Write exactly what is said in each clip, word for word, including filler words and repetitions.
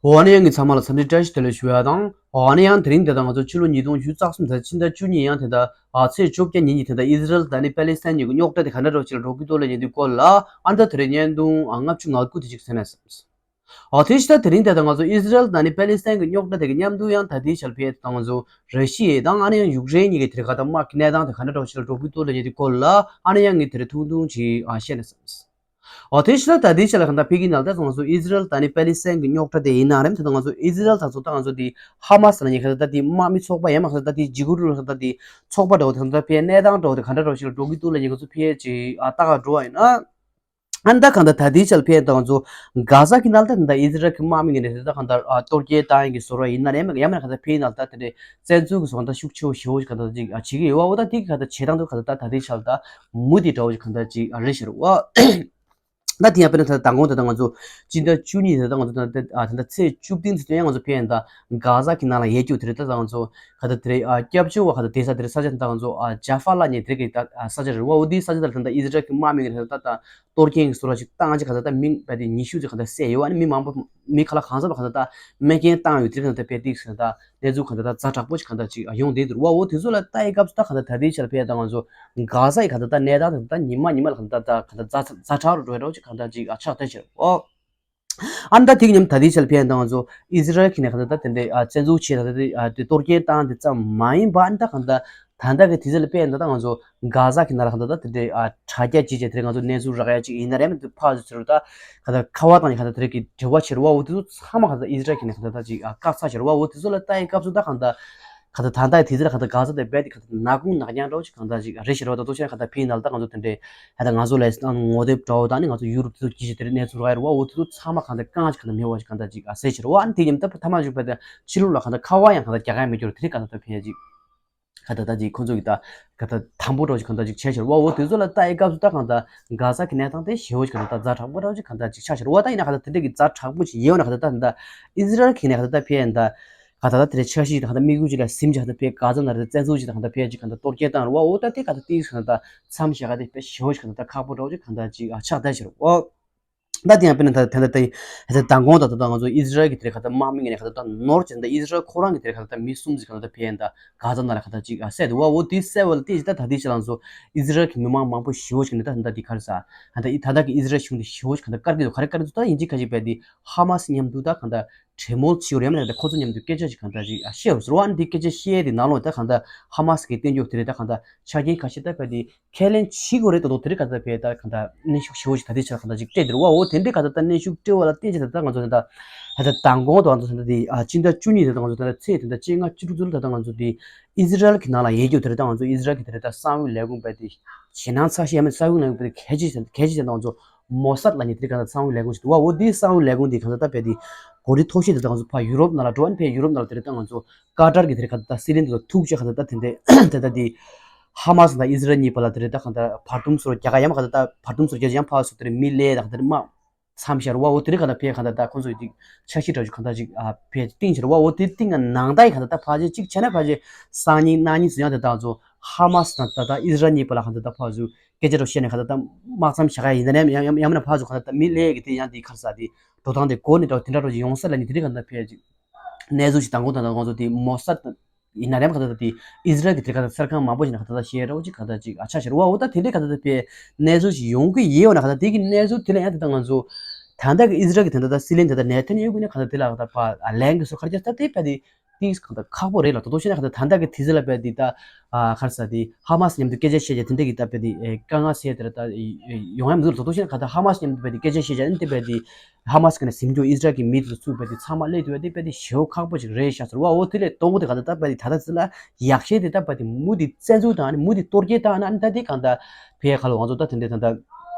འོ་ཨ་ནི་ཡང་ངས་ཚང་མ་ལ་འཚམས་འདྲི་བཀྲ་ཤིས་བདེ་ལེགས་ཞུ་ཡ་དང་། འོ་ཨ་ནི་ཡང་དེ་རིང་དེ་དང་ང་ཚོ་ཕྱི་ལོ་ཉིས་སྟོང་ཉི་ཤུ་རྩ་གསུམ་ཚེས་ཕྱི་ཟླ་བཅུ་གཉིས་ཡང་དེ་ད་ཨ་ཚེས་བཅོ་བརྒྱད་ཉིན་གྱི་དེ་ད་ཨི་ཟི་རལ་དང་ནི་པེ་ལི་སི་ཐན་གཉིས་ཀྱི་རྙོག་དྲ་དེ་ག་འདྲ་འདྲ་བོ་ཅིག་ལ་འགྲོ་གི་འདུག་ལབ་མཁན་དེ་སྐོར་ལ་ཨ་ནི་ད་དེ་རིང་བརྙན་ཐུང་ལྔ་བཅུ་ང་དགུ་དེ་ཅིག་གསན་ན་བསམས། འོ་དེ་ཕྱི་ད་དེ་རིང་དེ་ད་ང་ཚོ་ཨི་ཟི་རལ་དང་ནི་པེ་ལི་སི་ཐན་གྱི་རྙོག་དྲ་དེ་གི་མཉམ་དུ་ཡང་ད་ལྟའི་ཆར་ཕེ་དང་ང་ཚོ་ར་ཤི་ཡ་དང་ཨ་ནི་ཡང་ཡུཀ་རེན་གཉིས་ཀྱི་དེ་ག་ད་དམག་གི་གནས་སྟངས་དེ་ག་འདྲ་འདྲ་བོ་ཅིག་ལ་འགྲོ་གི་འདུག་ལབ་མཁན་དེ་སྐོར་ལ་ཨ་ནི་ཡང་ངས་དེ་རིང་ཐུང་ཐུང་ཅིག་བཤད་ན་བསམས། འོ་དེ་ཕྱི་ད་ད་ལྟའི་ཆར་ལ་ག་ད་ཕེ་གི་ནང་ད་ང་ཚོ་ཨི་ཟི་རལ་དང་ནི་པེ་ལི་སི་ཐན་གྱི་རྙོག་དྲ་དེ་ཡིན་ན་རེད། དེ་ད་ང་ཚོ་ཨི་ཟི་རལ་དང་ཚོ་ད་ང་ཚོ་དེ་ཧ་མ་སི་ལབ་མཁན་ག་ད་ད་དེ་དམག་མི་ཚོགས་པ་ཡང་མ་ག་ད་ད་དེ་འཇིགས་སྐུལ་རུ་ལ་ག་ད་ད་དེ་ཚོགས་པ་འདྲ་བོ་དེ་ག་ད་ད་ཕེ་གནས་སྟངས་འདྲ་བོ་དེ་ག་འདྲ་འདྲ་བོ་ཅིག་ལ་འགྲོ་གི་འདུག་ལབ་མཁན་ང་ཚོ་ཕེ་ཅིག་ཨ་ལྟ་ག་འགྲོ་བ་ཡིན་ན། ཨ་ནི་ད་གང་ལྟར་ད་ལྟའི་ཆར་ཕེ་ད་ང་ཚོ་གྷ་ཟ་གི་ནང་ད་ད་ཨི་ཟི་རལ་གྱི་དམག་མི་ངོས་ནས་ད་གང་ལྟར་ཨ་གཏོར་སྐྱོན་བཏང་ཡག་གི་བཟོ་འདྲ་ཡིན་ན་རེད། ཡང་མིན་ན་གང་ལྟར་ཕེ་ནང་ད་དེ་འདྲའི་བཙན་འཛུལ་གྱི་བཟོ་འདྲ་ཤུགས་ཆེ་བོ་ཞེ་བོ་ཞིག་གང་ལྟར་ཅིག་ཨ་བྱེད་ཀྱི་ཡོད་པ། འོ་ད་དེ་གི་གང་ལྟར་བྱེད་སྟངས་དེ་གང་ལྟར་ད་ད་ལྟའི་ཆར་ད་མུ་མཐུད་འདྲ་བོ་ཞིག་གང་ལྟར་ཅིག་ཨ་རེད་ཤག་རེད་བ། ད་དེ་ཡང་དཔེར་ན་ད་ད་དང་པོ་ད་ད་ང་ཚོ་སྤྱི་ཟླ་བཅུ་གཉིས་ད་ད་ང་ཚོ་ད་ད་ཨ་ད་ད་ཚེས་བཅུ་བདུན་ཚེས་དེ་ཡང་ང་ཚོ་ཕེ་ད་གྷ་ཟ་གི་ནང་ལ་ཡོད་རྒྱུ་དེ་རེད། ད་ད་ང་ཚོ་ག་ད་དེ་རེད་ཨ་སྐྱབས་བཅོལ་བ་ག་ད་དེ་ས་དེ་རེད། ས་ཆ་ད་ང་ཚོ་ཨ་ཇ་ཧྥ་ལབ་མཁན་དེ་གི་ད་ཨ་ས་ཆ་རེད་བ། འོ་དེའི་ས་ཆ་ད་ད་ད་ཨི་ཟི་རལ་གྱི་དམག་མི་ངོས་ནས་ད་ད་གཏོར་སྐྱོན་གྱི་བཟོ་འདྲ་ཞིག་བཏང་ཅིག་ག་ད་ད་མི་ཕལ་ཏེ་ཉི་ཤུ་ཙམ་ག་ད་བསད་ཡོད། ཨ་ནི་མི་མང་པོ་མི་ཁ་ལག་གང་ས་ལ་ག་ད་ད་རྨས་སྐྱོན་བཏང་ཡོད། དེ་ག་ད་ད་ཕལ་ཏེ་ག་ད་གནས་ཚུལ་གང་ལྟར་ད་ཛ་དྲག་པོ་ཞིག་གང་ལྟར་ཅིག་ཡོང་བསྡད་འདུག་བ། འོ་དེ་ཚོ་ལ་ལྟ་ཡི་སྐབས་སུ་ད་གང་ལྟར་ད་ལྟའི་ཆར་ཕེ་ད་ང་ཚོ་གྷ་ཟ་ཡི་གང་ལྟར་ད་གནས་སྟངས་དེ་ད་ཉི་མ་ཉི་མ་ལ་གང་ལྟར་ད་གང་ལྟར་ཛ་ཛ་དྲག་རུ་འགྲོ་ཡི་འདྲ་བོ་ཅིག་གང་ལྟར་ཅིག་ཨ་ཆགས་བསྡད་ཤག་འོ། ཨ་ནི་ད་དེ་གི་མཉམ་ད་ལྟའི་ཆར་ཕེ་ད་ང་ཚོ་ཨི་ཟི་རལ་གྱི་ནས་གང་ལྟར་ད་དེ་འདྲའི་ཨ་བཙན་འཛུལ་བྱས་ད་དེ་ཨ་དེ་གཏོར་སྐྱོན་བཏང་དེ་ཙམ་མ་ཡིན་པ། ཨ་ནི་ད་གང་ལྟར་ད་ལྟ་གི་དུས་ཚོད་ལ་ཕེ་ད་ད་ང་ཚོ་གྷ་ཟ་གི་ནང་ལ་གང་ལྟར་ད་དེ་འདྲའི་ཨ་དྲ་རྒྱ་ཅིག་བྱས་དེ་ང་ཚོ་གནས་ཚུལ་རག་ཡ་ཅིག་ཡིན་ན་རེད། མི་འདུག་ཕར་ཚུར་ད་ག་ད་ཁ་པར་དང་ག་ད་དེ་རིགས་ཀྱི་འབྲེལ་བ་བྱེད་རུ་བ། འོ་དེ་ཚོ་ཚང་མ་ག་ད་ཨི་ཟི་རལ་གྱི་ནས་ག་ད་ད་ཅིག་ཨ་བཀག་ཚར་བྱེད་རུ་བ། འོ་དེ་ཚོ་ལ་ལྟ་ཡི་སྐབས་སུ་ད་ག་ད་ག་ད་ད་ལྟ་དེ་ཚོ་ལ་ག་ད་ག་ད་ད་རྦད་དེ་ག་ད་ནག་ཁུང་ནག་རྐྱང་འདྲ་བོ་ཅིག་ག་ད་ཅིག་རེད་ཤེས་རུ་བ། ད་དོ་ཤེས་ན་ག་ད་ཕི་ནལ་ད་ང་ཚོ་དེ་འདྲའི་ད་ད་ང་ཚོ་ལ་ངོ་དེབ་འདྲ་བོ་ད་ནི་ང་ཚོ་ཡུ་རོབ་དེ་ཚོ་གྱིས་ཤིག་དེ་རིགས་གནས་ཚུལ་རག་ཡ་རུ་བ། འོ་དེ་ཚོ་ཚང་མ་ག་ད་རྐང་ཅིག་ག་ད་མེད་བ་ཅིག་ག་ད་ཅིག་ཨ་ཟེར་ཤེས་རུ་བ། ཨ་ནི་དེ་ཉམས་ད་ཐ་མ་ཞུགས་པ་ད་ཕྱི་ལོགས་ལ་ག་ད་ཁ་བ་ཡང་ག་ད་རྒྱག་ག་ཡ་མེད་རྒྱུ་རུ་དེ་རིགས་ག་ད་ད་ཕི་ཡ་ཅིག་ག་ད་ད་ཅིག་ཁོ་ཚོ་གི་ད་ག་ད་དམ་པོ་འདྲ་བོ་ཅིག་ག་ད་ཅིག་བྱས་ཤེས་རུ་བ། འོ་དེ་ཚོ་ལ་ལྟ་ཡི་སྐབས་སུ་ད་ག་ད་གྷ་ཟ་གི་གནས་སྟངས་དེ་ཞེ་བོ་ཅིག་ག་ད་ད་ཛ་དྲག་པོ་འདྲ་བོ་ཅིག་ག་ད་ཅིག་ཆགས་ཤེས་རུ་བ། ད་ཡིན་ན་ག་ད་དེ་འདྲ་གི་ཛ་དྲག་པོ་ཅིག་ཡོད་ན་ག་ད་ད་ད་ཨི་ཟི་རལ་གི་ནས་ག་ད་ད་ཕི་ཡ་ད་ག་ད་ད་དེ་འདྲའི་འཆར་གཞི་ད་ག་ད་དམིགས་ཡུལ་ཅིག་ལ་ཟིན་ཅིག་ག་ད་ཕི་གྷ་ཟ་ནང་རེད་བཙན་འཛུལ་ཅིག་ད་ག་ད་ཕི་ཡ་ཅིག་ག་ད་གཏོར་སྐྱོན་བཏང་རུ་བ། འོ་ད་དེ་ག་ད་དེ་ག་ད་མཚམས་བཞག་ག་དེ་དཔེ་ཞེ་བོ་ཅིག་ག་ད་ད་ཁག་པོ་འདྲ་བོ་ཅིག་ག་ད་ཅིག་ཨ་ཆགས་བསྡད་ཤེས་རུ་བ། ད་དེ་ཡང་དཔེར་ན་ད་ད་ད་ད་ད་དང་གོང་ད་ད་ད་ང་ཚོ་ཨི་ཟི་རལ་གྱི་དེར་ག་ད་དམག་མི་ངོས་ནས་ག་ད་ད་ནོར་བྱས་ད་ཨི་ཟི་རལ་ཁོ་རང་གི་དེར་ག་ད་ད་མི་གསུམ་ཅིག་ག་ད་ད་ཕེ་ཡ་ད་གྷ་ཟ་ནང་ལ་ག་ད་ཅིག་ཨ་བསད་འདུག་བ། འོ་དེ་བསད་པ་ལ་བལྟས་ཅིག་ད་ད་དེ་ཆ་ལ་ང་ཚོ་ཨི་ཟི་རལ་གྱི་མི་མང་མང་པོ་ཞེ་བོ་ཞིག་ནས་ད་ད་ད་དེ་ག་རེ་ཟ་ད་ད་ད་ད་གི་ཨི་ཟི་རལ་གཞུང་དེ་ཞེ་བོ་ཞིག་ག་ད་དཀར་གི་འདུག་ག་རེ་དཀར་གི་འདུག་ད་ཡིན་གཅིག་ཁ་ཅིག་བས་དེ་ཧ་མ་སི་མཉམ་དུ་ད་ག་ད་གྲོས་མོལ་བྱེད་རེད་མ་ད་ཁོ་ཚོ་མཉམ་དུ་སྐད་ཆ་ཞིག་ག་ད་ཅིག་ཨ་བཤད་རུ་ཟེར་བ། ཨ་ནི་དེ་སྐད་ཆ་བཤད་དེ་ནང་ལོགས་ད་ག་ད་ཧ་མ་སི་གི་བསྟན་འགྱུར་དེ་རེད་ད་ག་ད་ཆ་རྐྱེན་ཁ་ཤས་ད་བས་དེ་ཁས་ལེན་བྱེད་དགོས་རེད་དོ་དོ་དེ་རིགས་ག་ད་བས་ད་ག་ད་གནོན་ཤུགས་ཞེ་བོ་ཞིག་ད་ལྟའི་ཆར་ག་ད་ཅིག་སྤྲད་དེ་རུ་བ། འོ་དེ་འདྲའི་ག་ད་ད་གནོན་ཤུགས་སྤྲད་པ་ལ་བརྟེན་བྱས་ད་ད་ང་ཚོ་ད་ད་ད་མདང་དགོང་དུ་ང་ཚོ་ད་ད་དེ་ཨ་སྤྱི་ཟླ་བཅུ་གཉིས་དེ་ད་ང་ཚོ་ད་ད་ཚེས་དེ་ད་བཅོ་ལྔ་བཅུ་དྲུག་ཚོ་ལ་ད་ད་ང་ཚོ་དེ་ཨི་ཟི་རལ་གི་ནང་ལ་ཡོད་རྒྱུ་དེ་རེད། ད་ང་ཚོ་ཨི་ཟི་རལ་གི་དེ་རེད་ད་གསང་བའི་ལས་ཁུངས་བས་དེ་ཞེད་སྣང་ཚ་ཤོས་ཡ་མེད་གསང་བའི་ལས་ཁུངས་བས་དེ་གལ་ཆེ་ཞིག་གལ་ཆེ་ཞིག་ད་ང་ཚོ་མོ་སཱད་ལབ་མཁན་དེ་རིགས་ག་ད་གསང་བའི་ལས་ཁུངས་ཤིག་འདུག་བ། འོ་དེའི་གསང་བའི་ལས་ཁུངས་དེ་ག་ད་ད་བས་དེ་གོ་སྒྲིག་མཐོ་ཤོས་དེ་ད་ང་ཚོ་ཕར་ཡུ་རོབ་ནང་ལ་འགྲོ། ཨ་ནི་ཕར་ཡུ་རོབ་ནང་ལ་དེ་རིགས་ད་ང་ཚོ་ཀ་ཏར་གི་དེ་རིགས་ག་ད་ད་སྲིད་བློན་དེ་ལ་ཐུག་བྱས་ག་ད་ད་དེ་འདྲས་དེ་ད་དེ་ཧ་མ་སི་དང་ཨི་ཟི་རལ་གཉིས་བར་ལ་དེ་རིགས་ད་ག་ད་བར་འདུམ་སོར་རྒྱག་ག་ཡ་མ་ག་ད་ད་བར་འདུམ་སོར་རྒྱག་ཡང་ཕར་ཚུར་དེ་རིགས་མི་ལས་དང་དེ་རིགས་དམག་མཚམས་བཞག་རུ་བ། འོ་དེ་རིགས་ག་ད་ཕེ་ག་ད་ད་ཁོ་ཚོ་ཡི་དེ་འཆར་གཞི་འདྲ་བོ་ཅིག་ག་ད་ཅིག་ཨ་ཕེ་བཏིང་བྱས་རུ་བ། འོ་དེ་བཏིང་ག་ནང་ད་ཡི་ག་ད་ད་ཕར་ཅིག་ཅིག་བྱས་ན་ཕར་ཅིག་སང་ཉིན་གནངས་ཉིན་ཚོ་ཡང་དེ་ད་ང་ཚོ་ཧ་མ་སི་དང་ད་ད་ཨི་ཟི་རལ་གཉིས་བར་ལ་ག་ད་ད་ཕར་ཚུར་སྐད་ཆ་འདྲ་བཤད་ནས་ག་ད་ད་དམག་མཚམས་བཞག་ཡ་ཡིན་ན་ཡང་ཡང་ཡང་མིན་ན་ཕར་ཚུར་ག་ད་ད་མི་ལས་ཀྱི་དེ་ཡང་དེ་ག་རེ་ཟ་དེ་འགྲོ་སྟངས་དེ་གོ་ནས་འདྲ་བོ་དེ་འདྲ་འདྲ་བོ་ཅིག་ཡོང་ས་ལ་ནི་དེ་རིགས་ག་ད་ད་ཕེ་ཅིག་གནས་ཚུལ་ཞིག་དང་པོ་དང་ང་ཚོ་དེ་མོ་སཱད་ཡིན་ན་རེད་མ་ག་ད་ད་དེ་ཨི་ཟི་རལ་གྱི་དེ་ག་ད་གསར་ཁང་མང་པོ་ཞིག་ན་ག་ད་ད་བཤད་རོགས་ཅིག་ག་ད་ཅིག་ཨ་ཆ་ཤར་བ། འོ་ད་དེ་འདྲའི་ག་ད་ད་པའི་གནས་ཚུལ་ཞིག་ཡོང་གི་ཡོད་ན་ག་ད་དེ་གི་གནས་ཚུལ་དེ་ལ་ཡང་དེ་ད་ང་ཚོ་ད་ལྟ་གི་ཨི་ཟི་རལ་གྱི་དེ་ད་ད་སྲིད་བློན་དེ་ད་ནེ་ཐན་ཡ་ཧུ་ནས་ག་ད་དེ་ལ་ག་ད་ཕ་ལན་གི་སོ་ཁ་རྒྱ་ད་དེ་པ་དེ་ཏིས་གང་ལྟར་ཁག་པོ་རེད་ལ། ད་དུང་བཤད་ན་གང་ལྟར་ད་ལྟ་གི་དུས་ཚོད་ལ་བས་འདི་ལྟ་ཨ་ག་རེ་ཟེར་དེ་ཧ་མ་སི་མཉམ་དུ་སྐད་ཆ་བཤད་རྒྱུ་དེ་འདྲ་གི་ད་བས་དེ་དཀའ་ངལ་སེལ་དེ་ལ་ད་ཡོང་ཡ་མི་འདུག་ད་དུང་བཤད་ན་གང་ལྟར་ཧ་མ་སི་མཉམ་དུ་བས་དེ་སྐད་ཆ་བཤད་རྒྱུ་ནི་དེ་བས་དེ་ཧ་མ་སི་གི་ནས་ཟིན་རྒྱུ་ཨི་སི་རལ་གི་མི་དེ་ཚོ་ཚུར་བས་དེ་ཚང་མ་སླེབས་དུས་བས་དེ་བས་དེ་ཞེ་པོ་ཁག་པོ་ཞིག་རེད་ཤག་ཟེར་བ། འོ་དེ་ལས་གཏོང་གི་དེ་གང་ལྟར་ད་བས་དེ་ད་ལྟ་ཚོད་ལ་ཡག་ཤོས་དེ་ད་བས་དེ་མུ་དེ་བཙན་འཛུལ་དང་ནི་མུ་དེ་གཏོར་རྒྱག་དང་ནི་ད་དེ་གང་ལྟར་བས་ཁ་ལོ་ང་ཚོ་ད་དེ་འདྲ་ད་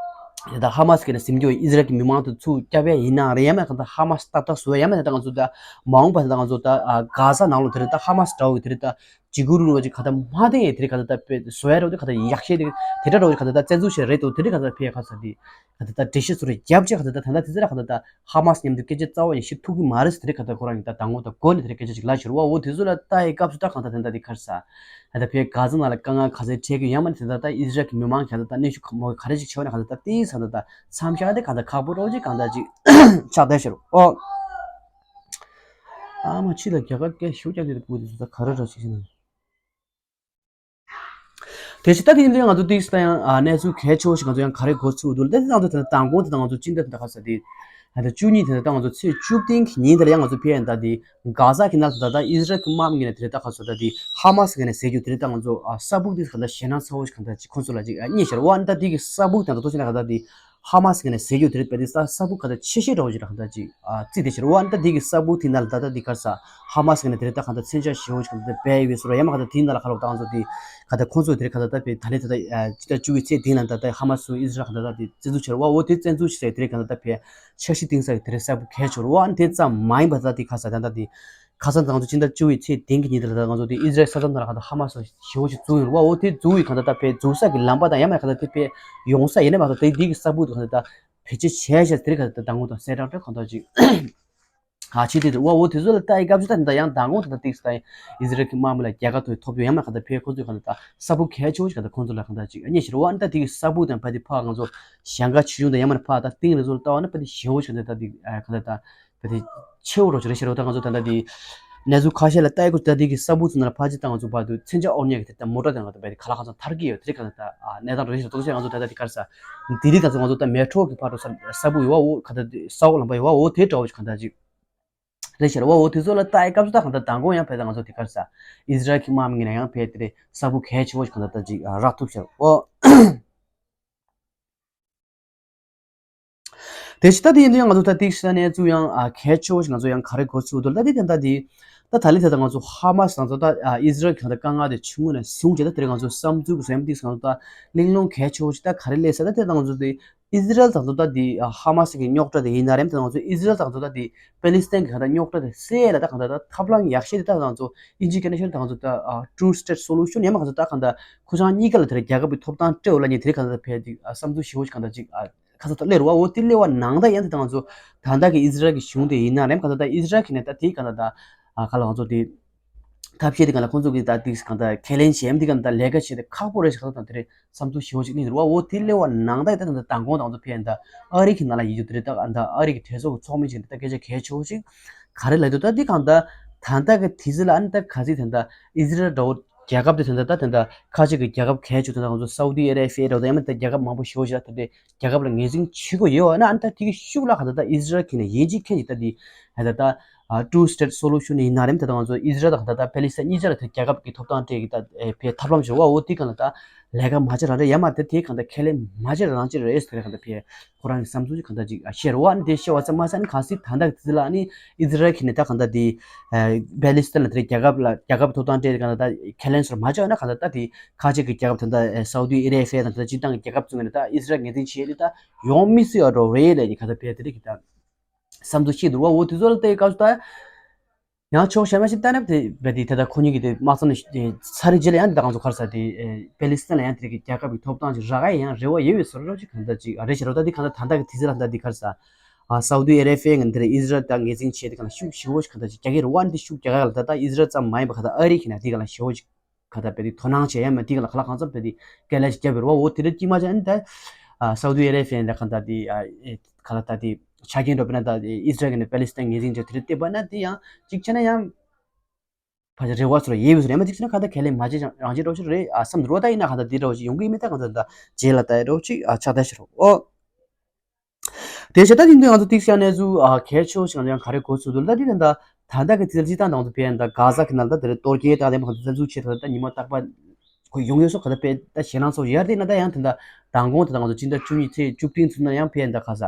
ལྟ་ད་ཧ་མ་སི་གི་ནས་ཟིན་རྒྱུ་ཨི་སི་རལ་གི་མི་མང་དེ་ཚུར་སྐྱབས་ཡ་ཡིན་ན་རེད། ཡང་མིན་ན་གང་ལྟར་ཧ་མ་སི་ཏག་ཏག་བཟོ་ཡ་ཡང་མིན་ན་ད་ང་ཚོ་ད་མ་འོངས་པ་ད་ང་ཚོ་ད་གྷ་ཟ་ནང་ལོགས་དེ་རེད་ད་ཧ་མ་སི་འདྲ་བོ་གི་དེ་རེད་ད། འཇིགས་སྐུལ་རུ་ཅིག་ག་ད་མ་བསྟན་ཡས་དེ་རིགས་ག་ད་ད་དཔེ་བཟོ་ཡ་རོ་དེ་ག་ད་ཡག་ཤོས་དེ་དེ་འདྲ་རོ་ག་ད་ད་བཙན་འཛུལ་བྱས་རེད་དོ། དེ་རིགས་ག་ད་ད་ཕེ་ག་ས་དེ་ག་ད་ད་འགྲེལ་བཤད་བཟོ་རེ་རྒྱབ་ཅིག་ག་ད་ད་ད་ད་དེ་ཚོ་ར་ག་ད་ད་ཧ་མ་སི་མཉམ་དུ་སྐད་ཆ་རྩ་བ་ནས་བཤད་ཐུབ་ཀྱི་མ་རེད་ཟེར་དེ་རིགས་ག་ད་ཁོ་རང་གི་ད་དང་པོ་ད་གོ་ནས་དེ་རིགས་སྐད་ཆ་ཅིག་ལབ་བཞག་རོ། འོ་དེ་ཚོ་ལ་ལྟ་ཡི་སྐབས་སུ་ད་གང་ད་ད་ད་དེ་ག་རེ་ཟ་ད་ད་ཕེ་གྷ་ཟ་ནང་ལ་དཀའ་ངལ་ག་ཚོད་འཕྲད་ཀྱི་ཡོད་མ་རེད། དེ་ད་ད་ཨི་སི་རལ་གྱི་མི་མང་ག་ད་ད་གནོན་ཤུགས་མོ་ག་རེ་ཅིག་བྱས་ན་ག་ད་ད་དེ་ས་ད་ད་མཚམས་བཞག་དེ་ག་ད་ཁག་པོ་རོ་ཅིག་གང་ད་ཅིག་ཆགས་བསྡད་བཞག་རོ། འོ། ཨ་མ་ཕྱི་ལ་རྒྱ་གར་སྐད་ཞུ་རྒྱག་དུས་དེ་ཕུ་དེ་ཚོ་ད་ག་རེ་ར་ཞིག་ཤེས་ན། དེ་ཕྱི་ད་དེ་ཡིན་དུས་ང་ཚོ་ཏིག་ས་ཡང་ཨ་གནས་ཚུལ་གལ་ཆེ་བོ་ཞིག་ང་ཚོ་ཡང་ག་རེ་གོ་ཚུལ་འདུག་ད་དེ་ང་ཚོ་དེ་ད་མདང་དགོང་དེ་ད་ང་ཚོ་སྤྱི་ཟླ་དེ་ད་ག་ས་དེ་ད་ལྟ་བཅུ་གཉིས་དེ་ད་ང་ཚོ་ཚེས་བཅུ་བདུན་གྱི་ཉིན་དེ་ལ་ཡང་ང་ཚོ་ཕེ་ཡང་ད་དེ་གྷ་ཟ་གི་ནང་ད་ད་ཨི་ཟི་རལ་གྱི་དམག་མི་ངན་དེ་ད་ག་ས་ད་དེ་ཧ་མ་སི་ངན་ཟེར་རྒྱུ་དེ་ད་ང་ཚོ་ཨ་ས་ཕུག་དེ་ག་ད་ཞེད་སྣང་ཚ་བོ་ཞིག་ག་ད་ཅིག་ཁོང་ཚོ་ལ་ཅིག་ཨ་རྙེད་ཤར་བ་ད་དེ་གི་ས་ཕུག་དེ་ད་ཏོ་ཞེ་ན་ག་ད་དེ། ཧ་མ་སི་ངན་ཟེར་རྒྱུ་དེ་རེད་པས། དེ་ས་ས་ཕུག་ག་ད་ཆེ་ཤོས་འདྲ་བོ་ཞིག་ར་ག་ད་ཅིག་ཨ་རྩིས་དེ་ཕྱིར་བ་ཨ་ནི་ད་དེ་གི་ས་ཕུག་དེ་ན་ལ་ད་ད་དེ་གར་ས་ཧ་མ་སི་ངན་དེ་རེད་ད་ག་ད་མཚོན་ཆ་ཞེ་བོ་ཞིག་ག་ད་སྦས་ཡོད་སོ་ར་ཡ་མ་ག་ད་དེ་ན་ལ་ཁ་ལོག་ད་ང་ཚོ་དེ་ག་ད་ཁོང་ཚོ་དེ་རེད་ག་ད་ད་པའི་ད་ལེ་ད་ད་ཨ་ཅི་ད་བཅུ་བའི་ཚེས་དེ་ན་ད་ད་ཧ་མ་སི་ཨི་ཟི་རལ་ག་ད་ད་དེ་བཙན་འཛུལ་ཕྱིར་བ་འོ་དེ་བཙན་འཛུལ་ཕྱིར་དེ་རེད་ག་ད་ད་པའི་འཆར་གཞི་བཏིང་ས་གི་དེ་རེད་ས་ཕུག་གལ་ཆེ་བ་ཨ་ནི་དེ་ཙམ་མ་ཡིན་པ་ད་དེ་ག་ས་ད་ད་དེ། ཁ་སང་ད་ང་ཚོ་སྤྱི་ཟླ་བཅུ་བའི་ཚེས་བདུན་གྱི་ཉིན་དེ་ལ་ད་ང་ཚོ་དེ་ཨི་ཟི་རལ་ས་མཚམས་ནང་ལ་ག་ད་ཧ་མ་སི་ཞེ་བོ་ཞིག་བཙུགས་ཡོད་རེད་བ། འོ་དེ་བཙུགས་ཡོད་ག་ད་ད་ཕེ་འཛུགས་ས་གི་ལམ་པ་དང་ཡང་མ་ག་ད་དེ་ཕེ་ཡོང་ས་ཡིན་ན་མ་ག་ད་དེ་དེ་གི་ས་ཕུག་ཏུ་ག་ད་ད་བེད་སྤྱོད་བྱས་བྱས་དེ་རེད་ག་ད་ད་ད་ངོ་དང་གསལ་དྲགས་དྲགས་གང་ད་ཅིག་ཨ་ཆེ་དེ་རེད་བ། འོ་དེ་ཚོ་ལ་ལྟ་ཡི་སྐབས་ཅིག་ད་ད་ཡང་ད་ངོ་ད་ད་ཏིག་ས་ད་ཨི་ཟི་རལ་གི་དམག་མི་ལ་རྒྱལ་ཁ་ཐོབ་ཐོབ་ཡོད་ཡང་མ་ག་ད་ཕེ་ཁོ་ཚོས་ག་ད་ད་ས་ཕུག་གལ་ཆེ་བོ་ཞིག་ག་ད་ཁོ་ཚོ་ལ་ག་ད་ཅིག་ཨ་རྙེད་ཤེར་བ། ཨ་ནི་ད་དེ་གི་ས་ཕུག་དང་ཕ་དེ་ཕ་ང་ཚོ་ཞང་ཁ་ཆུ་ཆུང་དང་ཡང་མ་ཕ་ད་ཏིང་རེ་ཟོར་ལྟ་བ་ན་ཕ་དེ་ཞེ་བོ་ཞིག་ག་ད་ད་དེ་ག་ད་ད། ད་དེ་ཆེ་བོ་རོ་ཅིག་རེད་ཤེར་བ། ད་ང་ཚོ་ད་ལྟ་དེ་གནས་ཚུལ་ཁ་ཤས་ལ་ལྟ་ཡི་གོ་ད་དེ་གི་ས་ཕུག་ཚོ་ན་ཕ་ཅི་ད་ང་ཚོ་བར་དུ་མཚོན་ཆ་ཨོར་ཉག་གི་དེ་ལྟ་མོ་ཊ་དེ་ང་ཚོ་བར་དེ་ཁ་ལག་ཁ་ཚང་ཐར་གི་ཡོད་དེ་རེད་ག་ད་ད་གནས་སྟངས་རེད་ཤེར་ཏོག་ཙམ་ང་ཚོ་ད་ལྟ་དེ་གར་ས་ལྡི་ལི་ད་ཚོ་ང་ཚོ་ད་མེ་ཊྲོ་གི་ཕ་རོ་ས་ས་ཕུག་ཡོད་བ། འོ་ག་ད་དེ་ས་འོག་ལམ་པ་ཡོད་བ། འོ་དེ་འདྲ་བོ་ཞིག་ག་ད་ཅིག་རེད་ཤེར་བ། འོ་དེ་ཚོ་ལ་ལྟ་ཡི་སྐབས་སུ་ད་ག་ད་མདང་དགོང་ཡང་ཕེ་ད་ང་ཚོ་དེ་གར་ས་ཨི་ཟི་རལ་གི་དམག་མི་ངན་ཡང་ཕེ་དེ་རེད་ས་ཕུག་གལ་ཆེ་བོ་ཞིག་ག་ད་ད་ཅིག་རག་ཐུབ་ཤེར་བ། དེ་ཕྱི་ད་དེ་ཡིན་དུས་ཡང་ང་ཚོ་ད་ཏིག་ས་གནས་ཚུལ་ཡང་ཨ་གལ་ཆེ་བོ་ཞིག་ང་ཚོ་ཡང་ག་རེ་གོ་ཚུལ་འདུག་ད་དེ་དེ་ད་དེ་ད་ད་ལི་ད་ད་ང་ཚོ་ཧ་མ་སི་ང་ཚོ་ད་ཨ་ཨི་ཟི་རལ་གྱི་ད་དཀའ་ངལ་དེ་ཆུང་ངུ་ནས་ཟུང་བྱས་ད་དེ་རིང་ང་ཚོ་བསམ་ཚུལ་གྱི་ཟེར་ཡ་ཏིག་ས་ང་ཚོ་ད་གླེང་སློང་གལ་ཆེ་བོ་ཞིག་ད་ག་རེ་སླེབས་ས་ད་དེ་ད་ང་ཚོ་དེ་ཨི་ཟི་རལ་ད་ཚོ་ད་དེ་ཨ་ཧ་མ་སི་གི་རྙོག་དྲ་དེ་ཡིན་ན་རེད། ད་ང་ཚོ་ཨི་ཟི་རལ་ད་ཚོ་ད་དེ་པེ་ལི་སི་ཐན་གྱི་ད་རྙོག་དྲ་དེ་སེལ་ལ་ད་གང་ད་ད་ཐབས་ལམ་ཡག་ཤོས་དེ་ད་ང་ཚོ་ཨིན་ཇི་ག་ནེ་ཤན་ད་ང་ཚོ་ད་ཨ་ཊུ་སི་ཊེ་ཊི་སོ་ལུ་ཤན་ཡང་མ་གང་ཚོ་ད་གང་ད། ཁོ་ཚང་གཉིས་ཀ་ལ་དེར་རྒྱལ་ཁབ་ཀྱི་ཐོབ་ཐང་སྤྲད་འོ་ལ་ཉེ་དེ་རིང་གང་ལྟར་ཕེ་དེ་བསམ་ཚུལ་ཞེ་བོ་ཞིག་གང་ལྟར་ཅིག་ཁ་ཚ་ད་སླེབས་རུ་བ། འོ་དེ་སླེབས་པ་ནང་ད་ཡང་དེ་ང་ཚོ་ད་ལྟ་གི་ཨི་ཟི་རལ་གྱི་གཞུང་དེ་ཡིན་ན་རེམ་གང་ལྟར་ད་ཨི་ཟི་རལ་གྱི་ནས་ད་དེ་གང་ལྟར་ད་ཁ་ལ་ང་ཚོ་དེ་ཐབས་ཤེས་དེ་གང་ལ་ཁོང་ཚོ་གི་ད་དེ་གང་ལྟར་ཁས་ལེན་བྱེད་ཡམ་དེ་གང་ལྟར་ལས་ཀ་བྱེད་དེ་ཁག་པོ་རེད་ཞིག་གང་ལྟར་དེ་རེད་བསམ་ཚུལ་ཞེ་བོ་ཞིག་གླེང་རུ་བ། འོ་དེ་སླེབས་པ་ནང་ད་ཡང་དེ་གང་ལྟར་མདང་དགོང་ད་ང་ཚོ་ཕེ་ཡང་ད་ཨ་རི་གི་ནང་ལ་ཡིན་རྒྱུ་དེ་རེད། ད་གང་ལྟར་ཨ་རི་གི་གྲོས་ཚོགས་ཀྱི་ཚོགས་མི་ཅིག་ད་སྐད་ཆ་གལ་ཆེ་བོ་ཞིག་ག་རེ་ལབ་འདུག་ད་འདི་གང་ལྟར་ད་ལྟ་གི་དུས་ཚོད་ལ་ཨ་ནི་ད་ག་ཚིག་དེ་འདྲ་ཨི་ཟི་རལ་འདྲ་བོ་རྒྱལ་ཁབ་དེ་དེ་འདྲ་ད་དེ་འདྲ་ཁ་ཅིག་གི་རྒྱལ་ཁབ་གལ་ཆེ་དེ་འདྲ་ང་ཚོ་སའུ་ཏི་ཨ་རེ་བྷི་ཡ་འདྲ་བོ་ད་ཡང་མིན་ད་རྒྱལ་ཁབ་མང་པོ་ཞེ་བོ་ཞིག་ད་དེ་འདྲའི་རྒྱལ་ཁབ་ལ་ངོས་འཛིན་བྱེད་དགོས་ཡོད་ན་ཨ་ནི་ད་དེ་གི་ཤུགས་ལ་གང་ལྟར་ད་ཨི་ཟི་རལ་གྱི་ནས་ཡིན་གཅིག་མཁྱེན་གཅིག་ད་དེ་ད་ད་ད་ཊུ་སི་ཊེ་ཊི་སོ་ལུ་ཤན་ཡིན་ན་རེམ་ད་ད་ང་ཚོ་ཨི་ཟི་རལ་དང་ད་ད་པེ་ལི་སི་ཐན་གཉིས་ཆ་ལ་དེ་རྒྱལ་ཁབ་ཀྱི་ཐོབ་ཐང་སྤྲད་ཀྱི་ད་ཕེ་ཐབས་ལམ་ཞིག་རེད་བ། འོ་དེ་གང་ལ་ད་ལས་ཀ་མ་བྱེད་རང་རེད། ཡང་མ་དེ་དེ་གང་ལྟར་ཁས་ལེན་མ་བྱེད་རང་བྱེད་རེད་ཟེར་གང་ལྟར་ཕེ། ཁོ་རང་གི་བསམ་ཚུལ་གང་ལྟར་ཅིག་ཤེར་བ་ནི་དེ་ཤེར་བ་ཙམ་མ་ཟད་ནི་གལ་སྲིད་ད་ལྟ་གི་དུས་ཚོད་ལ་ནི་ཨི་ཛི་རལ་གྱི་ནི་ད་གང་ལྟར་དེ་པེ་ལི་སི་ཐན་ལ་དེ་རྒྱལ་ཁབ་ལ་རྒྱལ་ཁབ་ཐོབ་ཐང་སྤྲད་གང་ལྟར་ད་ཁས་ལེན་སོར་མ་བྱས་ན་གང་ལྟར་ད་དེ་ཁ་ཆེ་གི་རྒྱལ་ཁབ་ད་ལྟ་སའུ་ཏི་ཨེ་ར་ཨེ་ཧྥེ་དང་ད་ལྟ་སྤྱིར་བཏང་གི་རྒྱལ་ཁབ་ཚོ་ནས་ད་ཨི་ཛི་རལ་ངོས་འཛིན་བྱས་ཏེ་ད་ཡོང་མི་སྲིད་ཡ་འགྲོ་རེད་ལས་ནི་གང་ལྟར་བས་དེ་རིགས་ཀྱི་ད་བསམ་ཚུལ་ཤེས་འདུག་བ། འོ་དུས་ཚོད་ལ་ལྟ་ཡི་སྐབས་སུ་ད། ཡང་ཕྱོགས་གཞན་མ་ཞིག་ལྟ་ན་དེ་བས་དེ་ད་ལྟ་ཁོ་གཉིས་ཀྱི་དེ་དམག་ས་ནས་ཚར་རེ་རྗེས་ལ་ཡང་དེ་ད་ང་ཚོ་ག་རེ་ཟེར་དེ་པེ་ལི་སི་ཐན་ལ་ཡང་དེ་རིགས་ཀྱི་རྒྱལ་ཁབ་ཀྱི་ཐོབ་ཐང་ཅིག་རག་ཡ་ཡང་རེ་བ་ཡོད་པའི་བཟོ་འདྲ་ཅིག་གང་ལྟར་ཅིག་རེད་ཤག་རོ། ད་དེ་གང་ལྟར་ད་ལྟ་གི་དུས་ཚོད་ལ་ད་དེ་ག་རེ་ཟེར་སའུ་ཏི་ཨ་རེ་ཧྥེ་ངན་དེ་རེད་ཨི་ཛི་རལ་དང་ངོས་འཛིན་བྱས་དེ་གང་ལ་ཤུགས་ཞེ་པོ་ཞིག་གང་ལྟར་ཅིག་རྒྱག་གི་རེད་བ། འདི་ཤུགས་རྒྱག་ཡ་ལ་ད་ལྟ་ཨི་ཛི་རལ་ཙམ་མ་ཡིན་པ་གང་ལྟར་ཨ་རི་གི་ན་དེ་གང་ལ་ཞེ་པོ་ཅིག་གང་ལྟར་བས་དེ་དོ་སྣང་བྱས་ཡ་མ་དེ་གང་ལ་ག་ལ་གང་འཚམ་བས་དེ་སྐད་ལ་ཞིག་བརྒྱབ་པའི་རེད་བ། འོ་དེ་རེད་དཀྱིལ་མ་ཅན་ད་སའུ་ཏི་ཨ་རེ་ཧྥེ་ཡན་ལ་གང་ལྟར་དེ་གང་ལ་ད་དེ་ཆ་རྐྱེན་འགྲོ་དཔེར་ན་ད་ཨི་ཛི་རལ་གི་ནས་པེ་ལི་སི་ཐན་ངོས་འཛིན་བྱས་དེ་རེད་བལྟས་པ་ན་དེ་ཡང་གཅིག་བྱས་ན་ཡང་། ཕ་ཆ་རེ་བ་ཚོར་ཡེ་བས་ཚོར་ཡ་མ་གཅིག་ཚོར་ན་གང་ལྟར་ཁས་ལེན་མ་བྱེད་ཀྱང་རང་བྱེད་འགྲོ་ཕྱིར་རེད་ཨ་བསམ་འདུག་རོ། ད་ཡིན་ན་གང་ལྟར་འདི་འདྲ་བ་ཞིག་ཡོང་གི་ཡིན་མིན་ད་གང་ལྟར་ད་རྗེས་ལ་ལྟ་ཡ་འདྲ་བ་ཅིག་ཨ་ཆགས་ད་ཤི་རོ་ཨོ། དེ་བྱས་ད་དེ་འདི་ང་ཚོ་ཏིག་ཤ་གནས་ཚུལ་ཨ་གལ་ཆེ་བ་ཞིག་ང་ཚོ་ཡང་ག་རེ་གོ་ཚུལ་འདུག་ད་འདི་ད་ད་ད་ལྟ་གི་དེ་ལ་ཅི་ད་ང་ཚོ་བལ་ད་གྷ་ཟ་གི་ནང་ད་དེ་རེད་གཏོར་སྐྱེལ་ད་ལེན་པ་གང་ཚོ་བཙན་འཛུལ་བྱེད་ད་ད་ཉི་མ་རྟག་པ། ཁོ་ཡོང་ཡོད་སོ་ག་ད་པེ་ད་ཞེད་སྣང་ཚོར་ཡར་དེ་ན་ད་ཡང་དེ་འདྲ་མདང་དགོང་དེ་ད་ང་ཚོ་སྤྱི་ཟླ་བཅུ་གཉིས་ཚེས་བཅུ་བདུན་ཚུན་ན་ཡང་ཕེ་ད་ག་ས་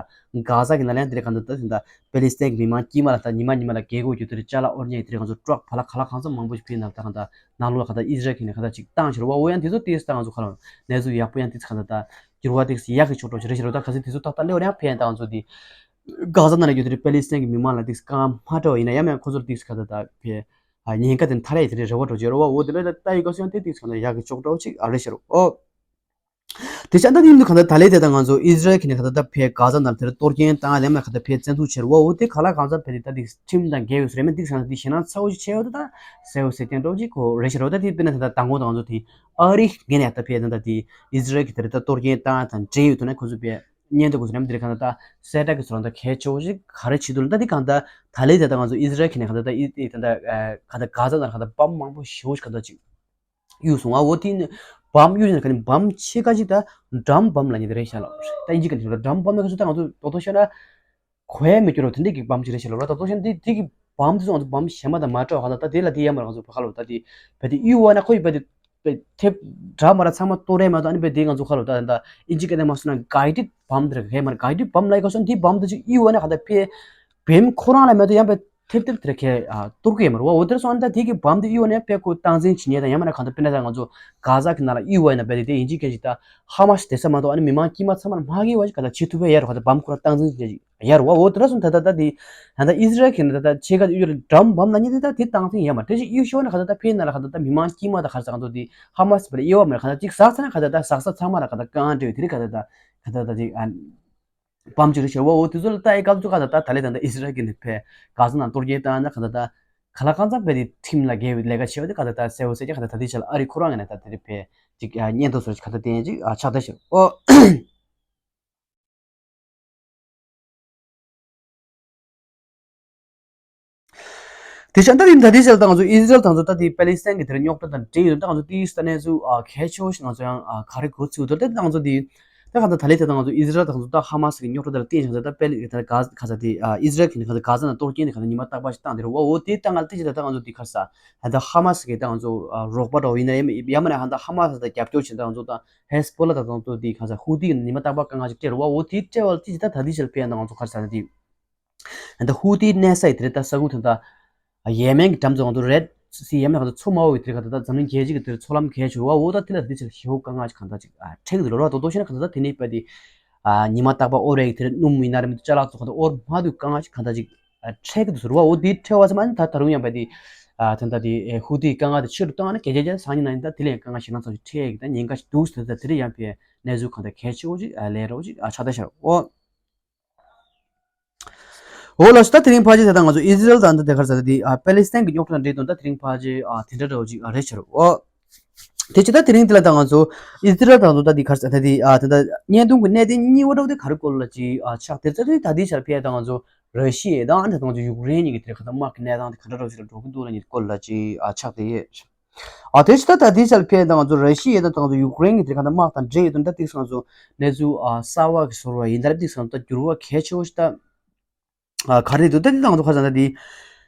གྷ་ཟ་གི་ན་ལན་དེ་རེད་གང་ད་ད་དེ་འདྲ་པེ་ལི་སི་ཐན་གི་མི་མང་དཀྱིལ་མ་ལ་ད་ཉི་མ་ཉི་མ་ལ་རྒྱལ་སྒོ་རྒྱུ་དེ་རེད་ཅ་ལག་དབོར་ཉེ་དེ་རེད་ང་ཚོ་ཊྲག་བ་ལ་ག་ལ་གང་ཚོ་མང་པོ་ཞིག་ཕེ་ན་ད་གང་ད་ནང་ལོགས་ལ་ག་ད་ཨི་ཛི་རལ་གི་ནས་ག་ད་ཅིག་བཏང་ཤོར་བ་འོ་ཡང་དེ་ཚོ་ཏིག་ད་ང་ཚོ་ཁ་ལ་གནས་ཚུལ་ཡག་པོ་ཡང་ཏིག་ག་ད་ད་འགྱུར་བ་ཏིག་ཡག་གི་ཕྱོགས་གྲོགས་ཞིག་རེད་ཤི་རོ། ད་ག་ཚོད་དེ་ཚོ་ཏག་ཏག་ལེ་བར་ཡང་ཕེ་ཡང་ད་ང་ཚོ་དེ་གྷ་ཟ་ན་ལ་རྒྱུ་དེ་རེད་པེ་ལི་སི་ཐན་གི་མི་མང་ལ་ཏིག་དཀའ་ངལ་མ་འཕྲད་པ་ཡིན་ན་ཡང་ཡང་ཁོ་ཚོར་ཏིག་ག་ད་ད་ཕེ། ཉེན་ཁ་དེ་ཐར་ཡས་དེ་འདྲའི་རེ་བ་འགྲོ་བྱེད་རོ་བ། འོ་དེ་འདྲ་ད་ལྟ་ཡི་ག་སོ་ཡང་དེ་ཏིག་ཚོ་ན་ཡག་གི་ལྕོག་འདྲ་བོ་ཅིག་ཨ་རེ་ཤི་རོ་ཨོ། དེ་ཆ་ད་དེ་ཡིན་དུས་གང་ལྟར་ད་ལས་དེ་ད་ང་ཚོ་ཨི་ཛི་རལ་གི་ནས་གང་ལྟར་ད་ཕེ་གྷ་ཟ་ནང་དེར་གཏོར་སྐྱོན་བཏང་ལེམ་ལ་གང་ལྟར་ཕེ་བཙན་འཛུལ་བྱེད་རོ་བ། འོ་དེ་ག་ལ་གང་ཚ་ཕེ་དེ་ད་དེ་ཁྲིམས་དང་འགལ་བའི་རེད་མ་ཏིག་ཚང་དེ་ཞེད་སྣང་ཚ་བོ་ཞིག་བྱས་ཡོད་ད་ད་སེ་བོ་སེ་ཏེན་འདྲ་བོ་ཅིག་གོ་རེ་ཤི་རོ། ད་དེ་དཔེར་ན་ད་ད་དང་པོ་ད་ང་ཚོ་དེ་ཨ་རི་ངས་ནས་ད་ཕེ་ད་ད་དེ་ཨི་ཛི་རལ་གི་དེར་ད་གཏོར་སྐྱོན་བཏང་དང་འབྲེལ་ཡོད་དུ་ན་ཁོ་ཚོ་ཕེ། བརྙན་ཐུང་གི་བཟོ་ལམ་དེ་རིགས་གང་ལྟར་ད་གསལ་བསྒྲགས་ཀྱི་བཟོ་ལམ་དང་གལ་ཆེ་བོ་ཞིག་ག་རེ་བྱེད་འདུག་ལ། ད་འདི་གང་ལྟར་ད་ལན་དེ་ད་ང་ཚོ་ཨི་ཟི་རལ་གྱི་ནས་གང་ལྟར་ད་ཨི་ཨི་ད་ད་གང་ལྟར་གྷ་ཛ་ནང་གང་ལྟར་བམ་མང་པོ་ཞེ་བོ་ཞིག་གང་ལྟར་ཅིག་གཡུག་སོང་ང་། འོ་དེ་ནི་བམ་གཡུག་ནས་ག་ནི་བམ་ཕྱེད་ཀ་ཅིག་ད་ཌམ་བམ་ལབ་མཁན་དེ་རེད་ཤག་ལབ། ད་ཨིན་ཇི་གི་ནས་ཌམ་བམ་ལབ་མཁན་ཚོ་ད་ང་ཚོ་རྡོག་རྡོག་བཤད་ན། གོ་ཡ་མི་སྐྱོ་རོ་དེ་འདྲས་ཀྱི་བམ་ཅིག་རེད་ཤག་ལབ་ར། ད་དོ་ཤན་དེ་དེ་གི་བམ་དེ་ཚོ་ང་ཚོ་བམ་གཞན་མ་དང་མ་འདྲ་བ་ག་ད་ད་དེ་ལ་དེ་ཡ་མ་ར་ང་ཚོ་བ་ཁ་ལོ་ད་དེ་བ་དེ་གཡུག་བ་ན་ཁོ་ཡི་བ་དེ་བ་ཐེབས་འདྲ་མ་ར་ཚང་མ་གཏོར་རེ་མ་ད་ཨ་ནི་བ་དེ་ང་ཚོ་ཁ་ལོ་ད་ད་ཨིན་ཇི་སྐད་དེ་མ་སོང་ན་གའི་ཌེཌ་བམ་དེ་ར་ག་མ་ར་གའི་ཌེཌ་བམ་ལ་ཡི་ག་སོང་དེ་བམ་དེ་ཅིག་གཡུག་བ་ན་ག་ད་ཕེ་བེམ་ཁོ་རང་ལ་མེད་དུ་ཡང་བ་ཐེབས་ཐེབས་དེ་ར་ཁེ་གཏོར་གི་ཡ་མ་ར་བ། འོ་དེ་ར་སོང་ཨ་ནི་ད་དེ་གི་བམ་དེ་གཡུག་བ་ན་ཕེ་ཁོ་སྟངས་འཛིན་བྱེད་ཉེ་ད་ཡ་མ་ར་ག་ད་དཔེར་ན་ད་ང་ཚོ་གྷ་ཛ་གི་ནང་ལ་གཡུག་བ་ན་བ་དེ་དེ་ཨིན་ཇི་སྐད་ཅིག་ད་ཧ་མ་སི་དེ་ས་མ་གཏོགས་ཨ་ནི་མི་མང་དཀྱུས་མ་ཚང་མ་ལ་མ་གི་བ་ཅིག་ག་ད་བྱེད་ཐུབ་པ་ཡ་ར་ག་ད་བམ་ཁོ་ར་སྟངས་འཛིན་བྱེད་ཅིག་ཡར་བ། འོ་དེ་འདྲ་སོང་ད་ད་ད་དེ་ད་ད་ཨི་ཟི་རལ་གྱི་ནི་ད་ད་ཕྱེད་ཀ་གཡུག་ལ་ཌམ་བམ་ལབ་མཁན་དེ་ད་དེ་སྟངས་འཛིན་ཡ་མ་རེད། དེ་ཞིག་གཡུག་ཤོར་ན་ག་ད་ད་ཕེ་ན་ལ་ག་ད་ད་མི་མང་དཀྱུས་མ་ད་ག་རེ་ཟ་ག་འདུག་དེ་ཧ་མ་སི་བ་ལ་དབྱེ་བ་མེད། ག་ད་ཅིག་ཟག་ཚར་ན་ག་ད་ད་ཟག་ས་ཚང་མ་ལ་ག་ད་དཀའ་ངལ་འཕྲད་ཡོད། དེ་རིགས་ག་ད་ད་ག་ད་ད་ཅིག་ཨ་བམ་ཅིག་རེད་ཤག་བ། འོ་དེ་ཚོ་ལ་ལྟ་ཡི་སྐབས་སུ་ག་ད་ད་ད་ལེ་ད་ད་ཨི་ཟི་རལ་གྱི་ནི་ཕེ་གྷ་ཛ་ནང་གཏོར་སྐྱོན་བཏང་ན་ག་ད་ད་ག་ལ་གང་འཚམ་བས་དེ་ཁྲིམས་ལ་འགལ་བའི་ལས་ཀ་བྱས་པ་དེ་ག་ད་ད་གསལ་བོ་གསལ་རྐྱང་ག་ད་ད་དེ་ཆ་ལ་ཨ་རི་ཁོ་རང་གི་ནི་ད་དེ་རིགས་ཕེ་ཅིག་ཨ་བརྙན་ཐུང་བཟོ་ཅིག་ག་ད་བསྟན་ཅིག་ཨ་ཆགས་བསྡད་ཤག་ཨོ། དེ་ཆ་ད་དེ་ད་དེ་ཆ་ད་ང་ཚོ་ཨི་ཟི་རལ་དང་ཚོ་ད་དེ་པེ་ལི་སི་ཐན་གྱི་དེར་རྙོག་དྲ་དང་འབྲེལ་ཡོད་ད་ང་ཚོ་དེའི་ས་གནས་ཚུ་ཨ་གལ་ཆེ་བོ་ཞིག་ང་ཚོ་ཡང་ཨ་ག་རེ་གོ་ཚུལ་དུ་ད་ང་ཚོ་དེ་ད་གང་ད་ད་ལེ་དེ་ད་ང་ཚོ་ཨི་ཟི་རལ་དང་ཚོ་ད་ཧ་མ་སི་གི་རྙོག་དྲ་དེ་ལ་བརྟེན་ཞིང་ད་པེ་ལི་ད་ག་ག་ས་དེ་ཨ་ཨི་ཟི་རལ་གྱི་ནི་ག་ས་ག་ས་ན་གཏོར་སྐྱོན་དེ་ག་ས་ཉི་མ་རྟག་པ་ཞིག་བཏང་དེ་རུ་བ། འོ་དེ་ད་ང་ལ་དེ་ཆ་ད་ད་ང་ཚོ་དེ་ག་ས་ད་ཧ་མ་སི་གི་ད་ང་ཚོ་ཨ་རོགས་པ་འདྲ་བོ་ཡིན་ན་ཡ་མ་ཡ་མ་ན་ག་ད་ཧ་མ་སི་ད་རྒྱབ་སྐྱོར་བྱེད་ད་ང་ཚོ་ད་ཧེ་སི་པོ་ལ་ད་ང་ཚོ་དེ་ག་ས་ཧུ་ཏི་གི་ཉི་མ་རྟག་པ་དཀའ་ངལ་ཞིག་སྤྲད་རུ་བ། འོ་དེ་སྤྲད་བ་ལ་དེ་ཆ་ད་ད་དེ་ཆ་ལ་ཕེ་ཡ་ད་ང་ཚོ་ག་ས་ད་དེ། ད་ཧུ་ཏི་གནས་ས་ཡི་དེ་རེད་ད་ས་ཁུལ་དེ་ད་ཡེ་མེན་གྱི་འགྲམ་ཚོ་གང་དུ་རེད་སི་ཡེ་མེན་གང་དུ་མཚོ་དམར་པོ་ཡི་དེ་རེད་ག་ད་ད་འཛམ་གླིང་རྒྱལ་སྤྱི་གི་དེར་མཚོ་ལམ་གལ་ཆེ་བ། འོ་ད་དེ་ལ་དེ་ཆེར་ཞེ་བོ་དཀའ་ངལ་ཅིག་གང་ད་ཅིག་ཨ་འཕྲད་གི་འདུག་རོ། ད་དོ་ཤེ་ན་གང་ད་ད་དེ་ནས་པ་དེ་ཨ་ཉི་མ་རྟག་པ་ཨོ་རེད་དེ་རེད་སྣུམ་ཡིན་ན་རེད་མི་འདུག་ཅ་ལག་ཚོ་གང་ད་ཨོར་མ་དུ་དཀའ་ངལ་ཅིག་གང་ད་ཅིག་ཨ་འཕྲད་གི་འདུག་ཟེར་བ། འོ་དེ་འཕྲད་བ་ཙམ་ཨ་ནི་ད་ད་རུང་ཡང་པ་དེ་ཨ་ད་ད་དེ་ཧུ་ཏི་དཀའ་ངལ་དེ་ཆེ་རུ་བཏང་ཨ་ནི་གལ་ཆེ་ཆེ་སང་ཉིན་ནང་ཡིན་ད་དེ་ལས་དཀའ་ངལ་ཞེ་དྲག་ཚོ་ཞིག་འཕྲད་གི་ད་ཉེན་ཁ་ཞིག་འདུག་ཟེར་ད་དེ་རེད་ཡང་པའི་གནས་ཚུལ་གང་ད་གལ་ཆེ་བོ་ཅིག་ཨ་ལས་རོགས་ཅིག་ཨ་ཆགས་ད་ཤར་འོ། འོ་ལགས་སོ། ད་དེ་རིང་ཕལ་ཆེར་ད་ལྟ་ང་ཚོ་ཨི་ཟི་རལ་དང་ད་ལྟ་ག་རེ་ཟེར་ད་དེ་ཨ་པེ་ལི་སི་ཐན་གྱི་རྙོག་དྲ་དང་འབྲེལ་དོན་ད་དེ་རིང་ཕལ་ཆེར་ཨ་དེ་འདྲ་འདྲ་བོ་ཅིག་ཨ་རེད་ཤག་འོ། དེ་ཅི་ད་དེ་རིང་འདི་ལ་ད་ང་ཚོ་ཨི་ཟི་རལ་དང་ད་ལྟ་དེ་ག་རེ་ཟེར་ད་དེ་ཨ་ད་ལྟ་བརྙན་ཐུང་གི་གནད་དོན་གཉིས་པ་འདྲ་བོ་དེ་ག་རེ་སྐོར་ལ་ཅིག་ཨ་ཆགས་དེ་ད་དེ་ད་དེ་ཆར་ཕེ་ད་ང་ཚོ་ར་ཤི་ཡ་དང་ཨ་ད་ང་ཚོ་ཡུཀ་རེན་གཉིས་ཀྱི་དེ་ག་ད་དམག་གི་གནས་སྟངས་དེ་ག་འདྲ་འདྲ་བོ་ཅིག་ལ་འགྲོ་གི་འདུག་ལ་གཉིས་སྐོར་ལ་ཅིག་ཨ་ཆགས་དེ་ཡོད། ཨ་དེ་ཕྱི་ད་ད་དེ་ཆར་ཕེ་ད་ང་ཚོ་ར་ཤི་ཡ་དང་ད་ང་ཚོ་ཡུཀ་རེན་གྱི་དེ་ག་ད་དམག་དང་འབྲེལ་ཡོད་དོན་ད་དེ་ང་ཚོ་གནས་ཚུལ་ཨ་གསར་བ་གི་ཟུར་བ་ཡིན་ད་རེད། དེ་ང་ཚོ་ད་འགྱུར་བ་གལ་ཆེ་བོ་ཞིག་ད་ཨ་ག་རེ་འདུག་ད་དེ་ད་ང་ཚོ་ཁ་སང་ད་དེ་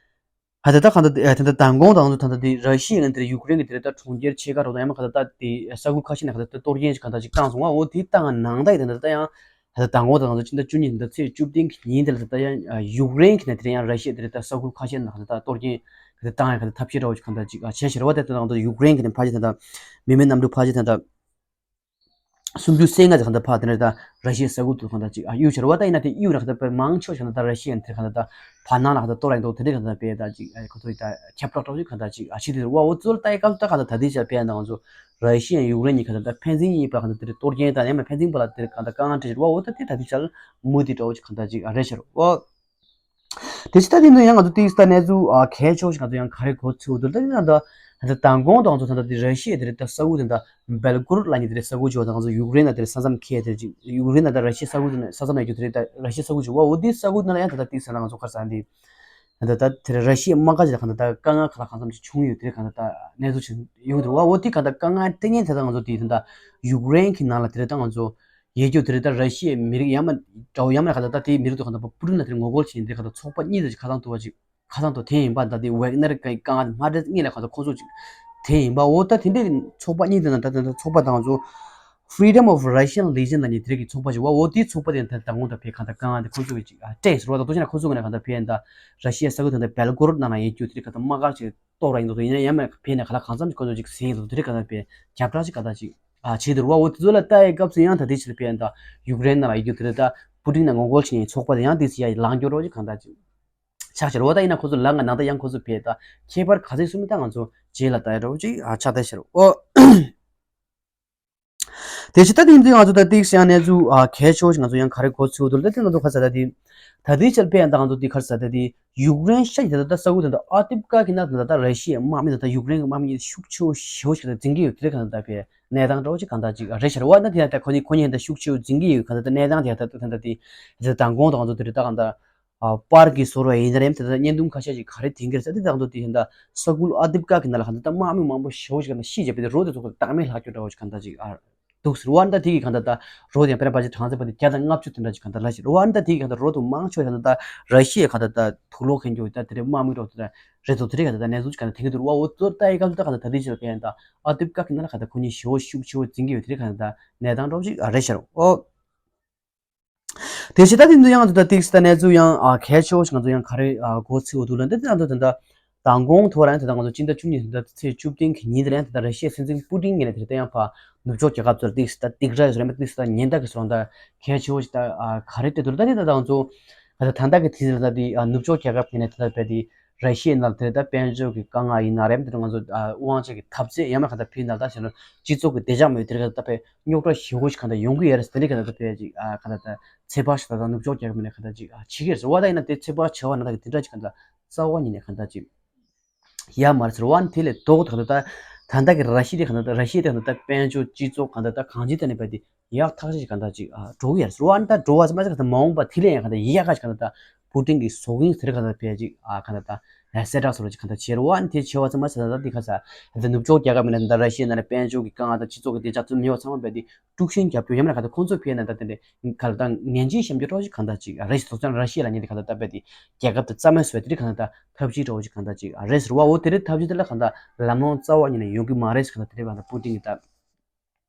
ཨ་ད་ད་ག་ད་ཨ་ད་ད་མདང་དགོང་ད་ང་ཚོ་ད་ད་དེ་ར་ཤི་ཡ་ནས་དེ་ཡུཀ་རེན་གྱི་དེ་ད་གྲོང་ཁྱེར་ཕྱེད་ཀ་རོ་ད་ཡང་མ་ག་ད་ད་དེ་ས་ཁུལ་ཁ་ཤས་ནས་ག་ད་ད་གཏོར་སྐྱོན་ཞིག་ག་ད་ཅིག་བཏང་སོང་བ། འོ་དེ་བཏང་ནང་ད་ཡི་ད་ད་ད་ཡང་ད་ལྟ་དང་པོ་དང་ང་ཚོ་ཕྱི་ཟླ་བཅུ་གཉིས་ཟླ་ཚེས་བཅུ་བདུན་གྱི་ཉིན་དེ་ལ་ད་ལྟ་ཡང་ཡུཀ་རེན་གྱི་ནས་དེ་ཡང་ར་ཤི་ཡ་དེ་ད་ས་ཁུལ་ཁ་ཤས་ནང་ད་ལྟ་གཏོར་སྐྱོན་གྱི་ད་བཏང་ཡང་ག་ད་ཐབས་ཤེས་འདྲ་བོ་ཞིག་གང་ད་ཅིག་བྱས་ཤེར་བ། དེ་ད་ང་ཚོ་ཡུཀ་རེན་གྱི་ནས་ཕ་ཤི་ད་ད་མི་མེད་གནམ་གྲུ་ཕ་ཤི་ད་ད་སུམ་ཅུ་སོ་ལྔ་ཅིག་གང་ད་ཕ་དེ་ནས་ད་ར་ཤི་ཡའི་ས་ཁུལ་དུ་གང་ད་ཅིག་གཡུག་ཤེར་བ། ད་ཡིན་ན་དེ་གཡུག་ན་གང་ད་པ་མང་ཆེ་བ་ཞིག་ད་ད་ར་ཤི་ཡ་དེ་གང་ད་ད་བར་སྣང་ལ་གང་ད་གཏོར་ཡང་འདུག་དེ་འདྲ་གང་ད་པས་ད་ཅིག་ཁོ་ཚོ་ཡི་ད་ཁྱབ་བསྒྲགས་འདྲ་བོ་ཞིག་གང་ད་ཅིག་ཨ་ཕྱི་དེ་རུ་བ། འོ་ཚོ་ལ་ད་ཡི་སྐབས་སུ་ད་གང་ད་ད་དེ་ཆར་ཕེ་ཡང་ད་ང་ཚོ་ར་ཤི་ཡ་ཡུཀ་རེན་གཉིས་ག་ད་ད་ཕན་ཚུན་གཉིས་པ་ག་ད་དེ་རེ་གཏོར་སྐྱོན་དང་ཡང་མ་ཕན་ཚུན་བར་ལ་དེ་རེ་ག་ད་དཀའ་ངལ་འཕྲད་ཤེར་བ། འོ་ད་དེ་ད་དེ་ཆར་མུ་མཐུད་འདྲ་བོ་ཅིག་ག་ད་ཅིག་ཨ་རེད་ཤེར་བ། དེ་ཕྱི་ད་དེ་ནས་ཡང་ང་ཚོ་དེ་ད་གནས་ཚུལ་ཨ་གལ་ཆེ་བོ་ཞིག་ང་ཚོ་ཡང་ག་རེ་གོ་ཚུལ་འདུག་ད་དེ་ད་ད་ད་མདང་དགོང་དང་ང་ཚོ་ད་ད་དེ་ར་ཤི་ཡ་དེ་རེ་ད་ས་ཁུལ་དེ་ད་བེལ་གོ་རོད་ལབ་མཁན་དེ་རེ་ས་ཁུལ་ཅིག་ཡོད། ད་ང་ཚོ་ཡུཀ་རེན་ན་དེ་རེ་ས་མཚམས་ཁེལ་དེ་ཅིག་ཡུཀ་རེན་ན་ད་ར་ཤི་ཡའི་ས་ཁུལ་དེ་ནས་ས་མཚམས་ཡོད་རྒྱུ་དེ་རེ་ད་ར་ཤི་ཡའི་ས་ཁུལ་ཅིག་བ། འོ་དེ་ས་ཁུལ་ནང་ལ་ཡང་ད་ད་དེ་ས་ན་ང་ཚོ་ག་རེ་ཟེར་འདི་ད་ད་དེ་རེ་ར་ཤི་ཡའི་དམག་སྒར་ཅིག་ལ་གང་ད་ད་དཀའ་ངལ་ག་ལ་གང་འཚམ་ཅིག་བྱུང་ཡོད་དེ་རེ་གང་ད་ད་གནས་ཚུལ་ཅིག་ཡོང་འདུག་བ། འོ་དེ་གང་ད་དཀའ་ངལ་དེ་ངས་ད་ད་ང་ཚོ་དེ་ད་ད་ཡུཀ་རེན་གྱི་ནང་ལ་དེ་རེ་ད་ང་ཚོ་ཡོད་རྒྱུ་དེ་རེ་ད་ར་ཤི་ཡའི་མི་རིགས་ཡང་མ་འདྲ་བོ་ཡང་མ་གང་ད་ད་དེའི་མི་རིགས་དུ་གང་ད་པ་པུ་ཏིན་ལ་དེ་རེ་ངོ་རྒོལ་བྱེད་དེ་གང་ད་ཚོགས་པ་གཉིས་ད་ཅིག་ཁ་སང་དུ་བ་ཅིག་ཁ་སང་དུ་དེ་ཡིན་པ་ད་དེ་ཝེག་ནར་གི་དཀའ་ངལ་མ་འདྲ་གཉིས་ལ་གང་ད་ཁོང་ཚོ་ཅིག་དེ་ཡིན་པ། འོ་ད་དེ་འདྲའི་ཚོགས་པ་གཉིས་དེ་ན་ད་དེ་ཚོགས་པ་དང་ཚོ་Freedom of Russian Legion ལ་ནི་དེ་རིགས་ཀྱི་ཚོགས་པ་ཞིག་བ། འོ་དེའི་ཚོགས་པ་དེ་ད་ད་ངོ་ད་ཕེ་གང་ད་དཀའ་ངལ་དེ་ཁོང་ཚོ་གི་ཅིག་ཨ་སྤྲད་ཟེར་བ་ད་ལྟོ་ཆ་ན་ཁོང་ཚོ་གི་ན་གང་ད་ཕེ་ཡིན་ད་ར་ཤི་ཡའི་ས་ཁུལ་དེ་ད་བེལ་གོ་རོད་ནང་ལ་ཡོད་རྒྱུ་དེ་རིགས་གང་ད་དམག་སྒར་ཅིག་གཏོར་ར་ཡིན་འདུག་ཡིན་ན་ཡང་མ་ཕེ་ན་ག་ལ་གང་འཚམ་ཅིག་ཁོང་ཚོ་ཅིག་ཟིན་འདུག་དེ་རིགས་གང་ད་ཕེ་རྒྱབ་སྐྱོར་ཅིག་གང་ད་ཅིག་ཨ་བྱེད་འདུག་བ། འོ་དེ་ཚོ་ལ་ལྟ་ཡི་སྐབས་སུ་ཡང་ད་དེ་ཕྱིར་ཕེ་ཡིན་ད་ཡུཀ་རེན་ནང་ལ་ཡོད་རྒྱུ་དེ་རིགས་ད་པུ་ཏིན་ན་ངོ་རྒོལ་བྱེད་མཁན་ཚོགས་པ་དེ་ཡང་དེ་ཚོ་ཡ་ལངས་སྐྱོར་རོགས་ཅིག་གང་ད་ཅིག་ཆགས་ཤར་བ། ད་ཡིན་ན་ཁོ་ཚོ་ལ་ང་ནང་ད་ཡང་ཁོ་ཚོ་ཕེ་ད་ཁྱད་པར་ག་ཚོད་སུ་མི་ད་ང་ཚོ་རྗེས་ལ་ད་ཡ་འདྲ་བོ་ཅིག་ཨ་ཆགས་ད་ཤར་འོ། དེ་བཞིན་ད་དེ་ཡིན་དུས་ང་ཚོ་ད་ཏིག་ཡང་གནས་ཚུལ་ཨ་གལ་ཆེ་བོ་ཞིག་ང་ཚོ་ཡང་ག་རེ་གོ་ཚུལ་འདུག་ལ། ད་དེ་ང་ཚོ་ཁ་ས་ད་དེ་ད་དེ་ཆར་ཕེ་ཡང་ད་ང་ཚོ་དེ་ཁ་ས་ད་དེ་ཡུཀ་རེན་ཤ་ཡི་ད་ད་ས་ཁུལ་དེ་འདྲ་ཨ་ཏིབ་ཀ་གི་ནང་དེ་འདྲ་ད་ར་ཤི་ཡའི་དམག་མི་དང་ད་ཡུཀ་རེན་གྱི་དམག་མི་ཤུགས་ཆེ་བོ་ཞེ་བོ་ཞིག་ད་འཛིང་གི་ཡོད་དེ་ག་ད་ད་ཕེ་གནས་སྟངས་འདྲ་བོ་ཅིག་ག་ད་ཅིག་རེད་ཤག་རེད་བ། ན་དེ་ཡང་ད་ཁོ་ནི་ཁོ་ནི་ད་ཤུགས་ཆེ་བོ་འཛིང་གི་ཡོད་ག་ད་ད་གནས་སྟངས་དེ་ད་ད་ད་དེ་ད་མདང་དགོང་ད་ང་ཚོ་དེ་རེད་ད་ག་ད། ཨ་པར་གྱི་ཟོར་བ་ཡིན་ན་རེམ་དེ་ལྟར་བརྙན་ཐུང་ཁ་ཤས་ཤིག་ག་རེ་དེང་གི་རེད་ཟེར་དེ་དང་དུ་དེ་ཡིན་ད་ས་ཁུལ་ཨ་དིབ་ཀ་གི་ནང་ལ་ག་འདི་ལྟ་དམག་མི་མང་པོ་ཞེ་བོ་ཞིག་ག་འདི་ཤི་བྱས་པའི་རོ་དེ་ཚོ་ག་རྟག་མེད་ལྷག་རྒྱུ་འདྲ་བོ་ཞིག་ག་འདི་ཅིག་ཨ་འདུག་ཟེར་བ་འདི་དེ་གི་ག་འདི་ད་རོ་དེ་ཡང་དཔེར་ན་ཕལ་ཆེར་གྲངས་ཚད་པ་དེ་བརྒྱ་དང་ལྔ་བཅུ་དེ་འདྲ་ཞིག་ག་འདི་ལ་ཞིག་རོ་འདི་དེ་གི་ག་འདི་རོ་དུ་མང་ཆོག་ག་འདི་ད་ར་ཤི་ཡའི་ག་འདི་ད་དུག་ལོག་མཁན་གྱི་ད་དེ་རེད་དམག་མི་རོ་དེ་རེད་ཚོ་དེ་ག་འདི་དེང་གི་དུ་རོ་བ་འོ་ཚོ་ལྟ་ཡི་ག་ཚོ་ད་ག་འདི་ད་དེ་ཞིག་ལ་ཕན་ད་ཨ་དིབ་ཀ་གི་ནང་ལ་ག་འདི་ཁོ་གཉིས་ཞེ་བོ་ཤུགས་ཆེ་བོ་འཛིང་གི་ཡོད་དེ་རེད་ག་འདི་ད་གནས་སྟངས་འདྲ་བོ་ཞིག་ཨ་རེད་ཤག་རོ། དེ་བཞིན་ད་དེ་ཚོ་ཡང་ང་ཚོ་ད་ཏིག་སི་ད་གནས་ཚུལ་ཡང་ཨ་གལ་ཆེ་བོ་ཞིག་ང་ཚོ་ཡང་ག་རེ་ཨ་གོ་ཚུལ་འདུག་ལ་འདི་ད་ང་ཚོ་ད་ད་མདང་དགོང་ཐོག་རང་ད་ད་ང་ཚོ་སྤྱི་ཟླ་བཅུ་གཉིས་ད་ཚེས་བཅུ་བདུན་གྱི་ཉིན་དེ་རང་ད་ད་ར་ཤི་ཡ་སྲིད་འཛིན་པུ་ཏིན་གྱིས་ནས་དེ་ད་ཡང་ཕ་ནུབ་ཕྱོགས་རྒྱལ་ཁབ་ཚོར་ཏིག་སི་ད་ཏིག་ར་ཡོད་རེད་མ་ཏིག་སི་ད་ཉེན་བརྡ་གི་སོང་ད་གལ་ཆེ་བོ་ཞིག་ད་ཨ་ག་རེ་སྤྲད་འདུག་ད་དེ་ད་ད་ང་ཚོ་ད་ད་ད་ད་གི་དུས་ཚོད་ད་དེ་ཨ་ནུབ་ཕྱོགས་རྒྱལ་ཁབ་ཀྱི་ནས་ད་ད་བས་དེ། ར་ཤི་ཡའི་ནང་དེར་ད་དཔལ་འབྱོར་གྱི་དཀའ་ངལ་ཡིན་ན་རེད་དེ་ང་ཚོ་དབང་ཆ་གི་འཐབ་རྩོད་ཡང་མིན་ག་ད་ཕི་ནང་ད་ཞེ་ན་སྤྱི་ཚོགས་ཀྱི་བདེ་འཇགས་མེད་དེར་ག་ད་ད་ཕེ་རྙོག་དྲ་ཞེ་བོ་ཞིག་ག་ད་ཡོང་གི་ཡོད་རེད་དེ་འདྲའི་ག་ད་ད་ཕེ་ཅིག་ག་ད་ད་ཚེ་འཕགས་ཤིག་ད་ད་ནུབ་ཕྱོགས་རྒྱལ་ཁབ་མི་ནས་ག་ད་ཅིག་བྱེད་ཀྱི་རེད་ཟེར་བ་ད་ཡིན་ན་དེ་ཚེ་འཕགས་བྱ་བ་ན་ད་གི་དེ་འདྲ་ཅིག་ག་ད་རྩ་བ་ཉིད་ནས་ག་ད་ཅིག་ཡ་མ་རེད་ཟེར་བ་ནི་དེ་ལས་ལྡོག་ད་ག་ད་ད་ད་ད་གི་ར་ཤི་ཡ་དེ་ག་ད་ད་ར་ཤི་ཡ་དེ་ག་ད་ད་དཔལ་འབྱོར་སྤྱི་ཚོགས་ག་ད་ད་གང་ཅི་ད་ནས་ཕེ་དེ། ཡག་ཐག་ཆོད་ཅིག་ག་འདྲ་ཅིག་ཨ་འགྲོ་གི་ཡ་རེད་ཟེར་བ་ཨ་ནི་ད་འགྲོ་བ་ཚང་མ་ཅིག་ག་འདྲ་མ་འོངས་པ་དེ་ལས་ཡང་ག་འདྲ་ཡག་ག་ཅིག་ག་འདྲ་ད་པུ་ཏིན་གྱི་ཟོག་གིན་ཟེར་ག་འདྲ་ཕེ་ཅིག་ཨ་ག་འདྲ་ད་ཡ་གསལ་བསྒྲགས་སོགས་ཅིག་ག་འདྲ་བྱེད་རེད་བ་ཨ་ནི་དེ་བྱེད་བ་ཚང་མ་ཟེར་ན་ད་འདི་ག་ས་ད་ནུབ་ཕྱོགས་རྒྱལ་ཁབ་མིན་ན་ད་ར་ཤི་ཡ་ནང་ལ་དཔལ་འབྱོར་གྱི་དཀའ་ངལ་དང་སྤྱི་ཚོགས་ཀྱི་བདེ་འཇགས་ཚུལ་མེད་པ་ཚང་མ་རྦད་དེ་དཀྲུག་ཤིང་རྒྱབ་རྒྱུ་ཡང་མིན་ན་ག་འདྲ་ཁོང་ཚོ་ཕེ་ན་ད་དེ་འདྲ་ག་འདྲ་ད་ངན་ཇུས་བཤམས་རྒྱུ་འདྲ་ཅིག་ག་འདྲ་ཅིག་རེད་ཞེས་དོགས་ཅན་ར་ཤི་ཡ་ལ་ཉེ་དེ་ག་འདྲ་ད་རྦད་དེ་རྒྱལ་ཁབ་དེ་རྩ་མེད་བཟོ་བའི་དེ་འདྲ་ག་འདྲ་ད་ཐབས་ཇུས་འདྲ་བོ་ཅིག་ག་འདྲ་ཅིག་རེད་ཟེར་བ་འོ་དེ་འདྲའི་ཐབས་ཇུས་དེ་ལ་ག་འདྲ་ལམ་ལྷོང་རྩ་བ་ཉིད་ནས་ཡོང་གི་མ་རེད་ཟེར་ག་འདྲ་དེ་འདྲའི་ག་འདྲ་པུ་ཏིན་གྱི་ད།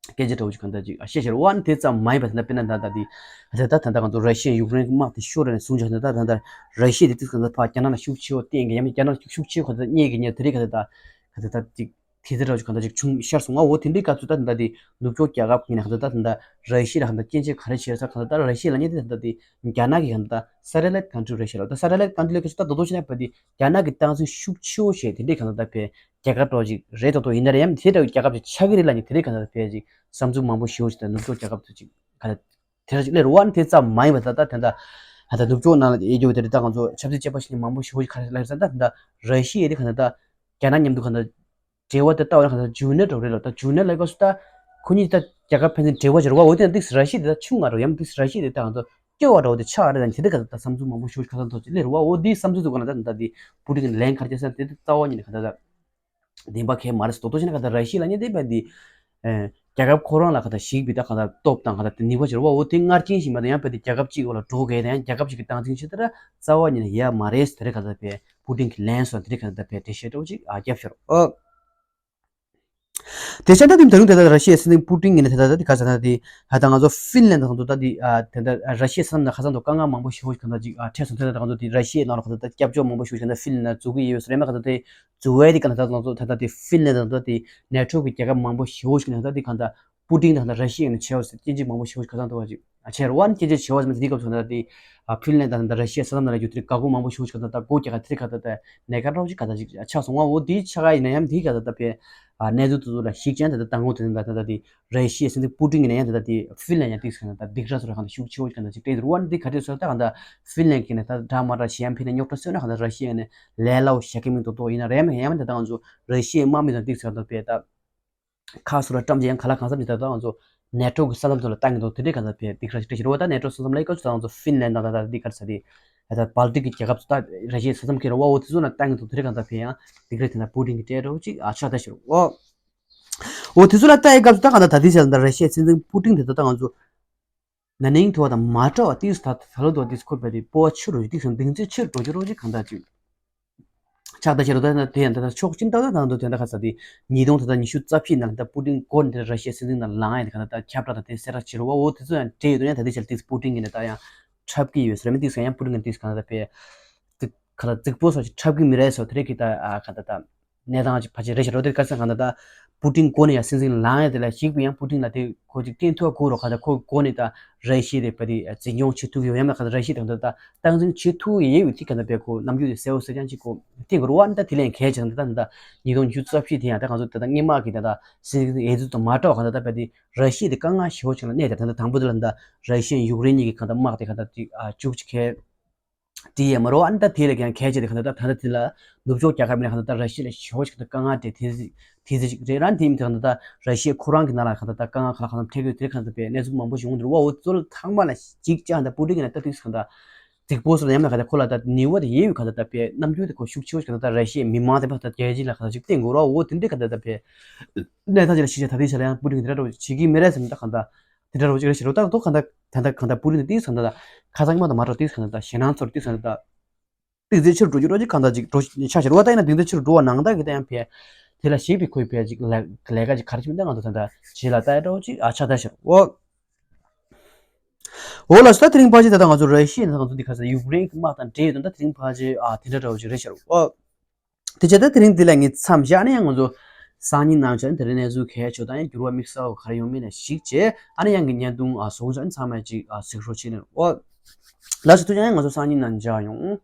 སྐད་ཆ་འདྲ་བོ་ཅིག་གང་འདྲ་ཅིག་བཤད་ཤེར་བ་ནི་དེ་ཙམ་མ་ཡིན་པ་དེ་འདྲ་དཔེར་ན་ད་ལྟ་དེ་ད་ལྟ་ད་ལྟ་ང་ཚོ་ར་ཤི་ཡ་ཡུཀ་རེན་གྱི་དམག་དེ་ཤོར་རེ་ནས་བཟུང་བྱས་ད་ལྟ་ད་ལྟ་ར་ཤི་ཡ་དེ་དུས་གང་འདྲ་ཕར་རྒྱ་ནག་ལ་ཤུགས་ཆེ་བོ་བསྟན་གི་ཡང་རྒྱ་ནག་ཤུགས་ཆེ་བོ་ད་ལྟ་རྙེད་གི་ཉེ་དེ་རིང་གང་འདྲ་ད་གང་འདྲ་ད་ཅིག་དེ་ཚེ་འདྲ་བོ་ཅིག་གང་འདྲ་ཅིག་བྱུང་ཤར་སོང་ང་འོ་དེ་འདྲའི་སྐབས་སུ་ད་ད་ལྟ་དེ་ནུབ་ཕྱོགས་རྒྱལ་ཁབ་ཀྱི་ནས་གང་འདྲ་ད་ད་ལྟ་ར་ཤི་ཡ་ལ་གང་འདྲ་སྐྱོན་བརྗོད་ག་རེ་བྱས་ས་གང་འདྲ་ད་ར་ཤི་ཡ་ལ་ཉེ་དེ་ད་ལྟ་དེ་རྒྱ་ནག་གི་གང་འདྲ་ད་སེ་ཊེ་ལའིཊ་ཀན་ཊི་རི་རེད་ཤག་ལ་ད་སེ་ཊེ་ལའིཊ་ཀན་ཊི་རི་ལ་སྐད་ཆ་ད་རྡོག་རྡོག་བྱས་ན་བ་དེ་རྒྱ་ནག་གི་སྟངས་འཛིན་ཤུགས་ཆེ་བོ་བྱས་དེ་འདྲའི་གང་འདྲ་ད་བས། རྒྱལ་ཁབ་འདྲ་ཅིག་རེད་དོ་དོ་ཡིན་ན་རེད་ཡང་དེ་འདྲ་རྒྱལ་ཁབ་ཅིག་ཆགས་ཀྱི་རེད་ལབ་ནས་དེ་འདྲའི་གང་འདྲ་ཕལ་ཅིག་བསམ་ཚུལ་མང་པོ་ཞེ་པོ་ཅིག་དང་ནུབ་ཕྱོགས་རྒྱལ་ཁབ་ཚོ་ཅིག་ག་རེ་དེ་འདྲ་ཅིག་སླེབས་རེད་བ། ནི་དེ་ཙམ་མ་ཡིན་པ་ད་ལྟ་དེ་འདྲ་ད་ལྟ་ནུབ་ཕྱོགས་ནང་ལ་དབྱེ་རྒྱུ་དེ་འདྲ་ད་ང་ཚོ་ཆབ་སྲིད་དཔྱད་པ་ཞིག་ནས་མང་པོ་ཞེ་པོ་ཅིག་ག་རེ་ལབ་ཟེར་ན་ད་ད་ར་ཤི་ཡ་དེ་གང་འདྲ་ད་རྒྱ་ནག་མཉམ་དུ་གང་འདྲ་འབྲེལ་བ་དེ་ལྟ་བ་ན་གང་འདྲ་རྒྱུ་ནོར་འགྲོ་རེད་ལ་ད་རྒྱུ་ནོར་ལ་ག་སུ་ད་ཁོ་གཉིས་ད་རྒྱལ་ཁབ་ཕན་ཚུན་འབྲེལ་བ་ཅིག་རེད་བ། འོ་དེ་ན་ཏིག་ར་ཤི་ཡ་དེ་ད་ཆུང་ང་རོ་ཡང་ཏིག་ར་ཤི་ཡ་དེ་ད་ང་ཚོ་སྐྱོ་བ་འདྲ་བོ་དེ་ཆགས་རེད་ལ་ནི་དེ་འདྲ་ག་ད་བསམ་ཚུལ་མང་པོ་ཞེ་པོ་ཅིག་ཁ་སང་ཐོག་ཅིག་སླེབས་རེད་བ། འོ་དེའི་བསམ་ཚུལ་དུ་ག་ན་ད་ད་དེ་པུ་ཏིན་གྱི་ལན་ག་རེ་བྱས་ཟེར་ན་དེ་ད་རྩ་བ་ཉིད་ནས་ག་ད་ད་བདེན་པ་གང་ཡང་མ་རེད་ཟེར་དོ་དོ་ཞེ་ན་ག་ད་ར་ཤི་ཡ་ལ་ནི་དེ་བས་དེ་རྒྱལ་ཁབ་ཁོ་རང་ལ་ག་ད་ཞིག་པའི་ད་ག་ད་སྟོབས་དང་ག་ད་དེ་ནུས་པ་ཅིག་རེད་བ། འོ་དེ་སྔར་རྐྱེན་ཞིག་མ་ད་ཡང་བས་དེ་རྒྱལ་ཁབ་ཅིག་འོག་ལ་འགྲོ་དགོས་ད་ཡང་རྒྱལ་ཁབ་ཅིག་གི་སྟངས་འཛིན་བྱེད་ད་རྩ་བ་ཉིད་ནས་ཡ་མ་རེད་ཟེར་དེ་རེད་ག་ད་བས་པུ་ཏིན་གྱི་ལན་སོགས་དེ་རེད་ག་ད་བས་འགྲེལ་བཤད་འདྲ་བོ་ཅིག་ཨ་རྒྱབ་ཤོར་ཨོ། དེ་བྱས་ད་དེ་ད་རུང་དེ་ལྟར་ར་ཤི་ཡའི་སྲིད་འཛིན་པུ་ཏིན་གྱིས་ནི་དེ་ལྟར་ད་དེ་ག་ཟེར་ན་དེ་ད་ལྟ་ང་ཚོ་ཧྥིན་ལན་དང་དུ་ད་དེ་ཨ་དེ་ལྟར་ར་ཤི་ཡའི་ས་མཚམས་ནང་ཁ་སང་དུ་དཀའ་ངལ་མང་པོ་ཞེ་པོ་ཞིག་གང་འདྲ་ཅིག་ཨ་འཕྲད་སོང་། དེ་ལྟར་ང་ཚོ་དེ་ར་ཤི་ཡའི་ནང་ལ་གང་འདྲ་ད་སྐྱབས་བཅོལ་མང་པོ་ཞེ་པོ་ཞིག་ད་ཧྥིན་ལན་ལ་འཛུལ་གྱི་ཡོད་ཟེར་ཡ་མ་གང་འདྲ་དེ་འཛུལ་བའི་དེ་གང་འདྲ་ད་ང་ཚོ་ད་ལྟ་དེ་ཧྥིན་ལན་དང་དུ་ད་དེ་ནེ་ཊོ་གི་རྒྱལ་ཁབ་མང་པོ་ཞེ་པོ་ཞིག་ནས་ད་དེ་གང་འདྲ་པུ་ཏིན་དང་གང་འདྲ་ར་ཤི་ཡ་ནས་བྱས་པ་ཟེར་སྐྱོན་བརྗོད་མང་པོ་ཞེ་པོ་ཞིག་ཁ་སང་དུ་བ་ཅིག་ཨ་ཆེ་རུ་བ་ནི་སྐད་ཆ་བྱེད་བ་ཟེར་ན་དེའི་སྐབས་སུ་ན་དེ་ཨ་ཧྥིན་ལན་དང་ད་ར་ཤི་ཡ་ས་མཚམས་ནང་ལ་རྒྱུ་དེ་དགའ་སྒོ་མང་པོ་ཞེ་པོ་ཞིག་ག་ད་ད་སྒོ་རྒྱག་ག་དེ་ག་ད་ད་ནས་ཀ་འདྲ་བོ་ཞིག་ག་ད་ཅིག་ཆགས་སོང་བ། འོ་དེའི་ཆ་ག་ཡིན་ན་ཡང་དེའི་ག་ད་ད་པའི་ཨ་གནས་ཚུལ་དེ་ཚོ་ལ་གཞིགས་ཀྱང་ད་ད་དང་པོ་དེ་ད་ད་ད་དེ་ར་ཤི་ཡའི་སྲིད་འཛིན་པུ་ཏིན་གྱིས་ན་ཡང་ད་ད་དེ་ཧྥིན་ལན་ཡང་ཏིག་ཟེར་ན་ད་སྡིགས་ར་སོ་ར་ག་ད་ཤུགས་ཆེ་བོ་ཞིག་ག་ད་ཅིག་སྤྲད་འདུག་བ། འདི་ག་དེ་སོ་ད་ག་ད་ཧྥིན་ལན་གྱིས་ན་ད་འདྲ་མ་འདྲ་གཞན་ཕན་ནས་རྙོག་དྲ་བཟོས་ན་ག་ད་ར་ཤི་ཡ་ནས་ལས་སླ་བོ་བྱེད་ཀྱི་མི་འདུག་དོ་ཡིན་ན་རེད་མ་ཡང་མ་ད་ད་ང་ཚོ་ར་ཤི་ཡའི་དམག་མི་དང་ཏིག་ཟེར་ད་པའི་ད། ཁ་སོ་ར་བཀྲམ་རྗེས་ཡང་ག་ལ་གང་འཚམ་ཅིག་ད་ལྟ་ང་ཚོ་ནེ་ཊོ་གི་ས་མཚམས་ཚོ་ལ་བཏང་གི་འདུག་དེ་འདྲའི་གང་ལྟར་ཕེ་སྡིགས་ར་ཞིག་སྤྲད་ཤེར་བ་ད་ནེ་ཊོ་ས་མཚམས་ལ་ཡི་ག་ཚོ་ད་ང་ཚོ་ཧྥིན་ལན་དང་ད་ད་འདི་གར་ས་དེ་ད་བལ་ཏིག་གི་རྒྱལ་ཁབ་ཚོ་ད་ར་ཤི་ཡའི་ས་མཚམས་ཁེལ་ར་བ་འོ་དེ་ཚོ་ན་བཏང་གི་འདུག་དེ་འདྲའི་གང་ལྟར་ཕེ་ཡང་སྡིགས་ར་དེ་ན་པུ་ཏིན་གི་སྤྲད་རོགས་ཅིག་ཨ་ཆགས་ད་ཤེར་བ་འོ་དེ་ཚོ་ལ་ལྟ་ཡི་ག་ཚོ་ད་གང་ལྟར་ད་དེ་ཆ་ད་ར་ཤི་ཡའི་སྲིད་འཛིན་པུ་ཏིན་དེ་ད་ད་ང་ཚོ་ན་ནིང་ཐོག་དང་མ་འདྲ་བ་ཏིས་ད་ད་ལོ་དོ་ཏིས་ཁོ་པ་དེ་སྤོ་བ་ཆུ་རུ་ཏིས་སོང་གདེང་ཚོད་ཆེར་འགྲོ་རྒྱུ་རོགས་ཅིག་གང་ལྟར་ཅིག་ཆགས་ད་ཤེར་རོ་ད་དེ་ཡང་ད་ཕྱོགས་གཅིག་ད་ད་ད་དེ་ད་ཁ་ས་དེ་ཉིས་སྟོང་ད་ད་ཉི་ཤུ་རྩ་བཞི་ནང་ད་པུ་ཏིན་སྐོར་འདི་ར་ཤི་ཡའི་སྲིད་འཛིན་ནང་ལངས་ཡ་དེ་ག་ད་ད་ཁྱབ་བསྒྲགས་ད་དེ་གསལ་བསྒྲགས་བྱེད་རོ་བ་འོ་དེ་ཚོ་ཡང་འདྲེ་ཡོད་དོ་ཡང་ད་དེ་ཆ་ལ་ཏིས་པུ་ཏིན་གི་ནས་ད་ཡང་འཁྲབ་ཀྱི་ཡོད་ཟེར་མི་ཏིས་ག་ཡང་པུ་ཏིན་གི་ཏིས་ག་ད་ད་པའི་ཏི་ག་ད་རྫིག་པོ་སོགས་ཀྱི་འཁྲབ་ཀྱི་མི་རེད་སོ་དེ་རེད་གི་ད་ཨ་ག་ད་ད་གནས་སྟངས་ཅིག་ཕལ་ཆེར་རེད་ཤེར་རོ་དེ་ག་ས་ག་ད་ད་ པུ་ཏིན་མགོ་ནས་ཡང་སྲིད་འཛིན་ལངས་ཡ་དེ་ལ་གཞིགས་པ་ཡིན་ན་པུ་ཏིན་ལ་དེ་ཁོ་ཅིག་བརྟན་ཐུག་དགོས་རོགས་ག་ད་ཁོ་མགོ་ནས་ད་ར་ཤི་ཡ་དེ་བ་དེ་འཛིན་སྐྱོང་བྱེད་ཐུབ་ཡོད་ཡང་ན་ག་ད་ར་ཤི་ཡ་དེ་ག་ད་ད་སྟངས་འཛིན་བྱེད་ཐུབ་ཡོད་ཡོད་དེ་ག་ད་བས་ཁོ་རྣམ་འགྱུར་དེ་གསལ་བོ་གསལ་རྐྱང་ཅིག་ཁོ་བསྟན་དགོས་རོགས་ཨ་ནི་ད་དེ་ལས་གལ་ཆེ་ག་ད་ད་ད་ཉིས་སྟོང་ཉི་ཤུ་རྩ་བཞི་དེ་ཡང་ད་ང་ཚོ་ད་ད་སྔོན་མ་གི་ད་ད་སྲིད་འཛིན་ཨེ་ཛི་དང་མ་འདྲ་བ་ག་ད་ད་བ་དེ་ར་ཤི་ཡ་དེ་དཀའ་ངལ་ཞེ་བོ་ཅིག་ལ་གནས་ཏེ་ད་ད་དང་པོ་དེ་ལ་ད་ར་ཤི་ཡ་ཡུཀ་རེན་གཉིས་ཀྱི་ག་ད་དམག་དེ་ག་ད་ཅིག་ཨ་བཅུག་ཅིག་གལ་བྲིས་ཡས་མ་རེད་བ། ཨ་ནི་ད་དེ་ལས་ཀྱང་གལ་ཆེ་དེ་ག་ད་ད་ད་ད་དེ་ལ་ནུབ་ཕྱོགས་རྒྱལ་ཁབ་ནས་ག་ད་ད་ར་ཤི་ཡ་ལ་ཞེ་བོ་ཞིག་ད་དཀའ་ངལ་སྤྲད་དེ་དེ་དེ་ཅིག་རེད། རང་དེ་མི་དེ་ག་ད་ད་ར་ཤི་ཡ་ཁོ་རང་གི་ནང་ལ་ག་ད་ད་དཀའ་ངལ་ག་ལ་ག་ད་འཕྲད་ཀྱི་དེ་ག་ད་པའི་གནས་ཚུལ་མང་པོ་ཞིག་ཡོང་འདུག་བ། འོ་ཚོ་ལ་ཚང་མ་ལ་གཅིག་ཅང་ད་པུ་ཏིན་གྱི་ན་ད་དུས་ག་ད་རྫིག་པོ་སོ་ལ་ཡང་ན་ག་ད་ཁོ་ལ་ད་ནུས་པ་དེ་ཡོད་ག་ད་ད་པའི་རྣམ་འགྱུར་དེ་ཁོ་ཤུགས་ཆེ་བོ་ཞིག་ག་ད་ད་ར་ཤི་ཡའི་མི་མང་དེ་བ་ད་རྒྱལ་སྤྱི་ལ་ག་ད་ཅིག་བསྟན་དགོས་རོགས། འོ་དེ་འདྲའི་ག་ད་ད་པའི་གནས་སྟངས་ཅིག་ལ་གཞིས་ཆགས་ད་དེ་ཆ་ལ་ཡང་པུ་ཏིན་གྱི་དེ་འདྲ་འདྲ་བོ་བྱེད་ཀྱི་མི་རེད་ཟེར་ན་ད་ག་ད་དེ་འདྲ་འདྲ་བོ་ཅིག་རེད་ཤག་རོ། ད་དོ་ག་ད་ད་ད་ག་ད་པུ་ཏིན་དེ་ག་ད་ད་ཁ་སང་མ་ད་མ་འགྲོ་དེ་ག་ད་ད་ཞེད་སྣང་ཚོར་དེ་ག་ད་ད། ཏིག་ཙེ་ཕྱིར་འགྲོ་རྒྱུ་རོ་ཅིག་གང་ལྟར་ཅིག་འགྲོ་ཆ་ཤར་བ་ལྟ་ཡིན་ན་ཏིག་ཙེ་ཕྱིར་འགྲོ་བ་ནང་ལྟར་གྱི་ད་ཡང་ཕེ། དེ་ལ་ཞིག་པའི་ཁོའི་ཕེ་ཅིག་ལས་ལས་ཀ་ཅིག་ག་རེ་བྱེད་མིན་ད་ང་ཚོ་ད་ལྟ་བྱེད་ལ་ལྟ་ཡ་འདྲ་བོ་ཅིག་ཨ་ཆགས་ད་ཤར་འོ། འོ་ལགས་སོ། ད་དེ་རིང་ཕལ་ཆེར་ད་ལྟ་ང་ཚོ་ར་ཤི་ཡ་ནས་ང་ཚོ་འདི་ག་ས་ཡུཀ་རེན་གྱི་དམག་དང་འབྲེལ་ཡོད་དོན་དག་དེ་རིང་ཕལ་ཆེར་ཨ་དེ་འདྲ་འདྲ་བོ་ཅིག་རེད་ཤར་འོ། དེ་བྱས་ད་དེ་རིང་འདི་ལ་ངས་མཚམས་བཞག་ནས་ཡང་ང་ཚོ་སང་ཉིན་ནང་ཆ་ནས་དེ་རིང་གནས་ཚུལ་གལ་ཆེ་དང་ཡང་འགྱུར་བ་དམིགས་བསལ་བ་ག་རེ་ཡོང་མིན་ལ་གཞིགས་བྱས་ཨ་ནི་ཡང་གི་བརྙན་ཐུང་ཨ་བཟོ་བྱ་ནས་ཚང་མ་ཅིག་ཨ་གཟིགས་རོགས་བྱེད་ནས་འོ། ལགས་སོ། ཐུགས་རྗེ་ཆེ། ང་ཚོ་སང་ཉིན་ནང་མཇལ་ཡོང་།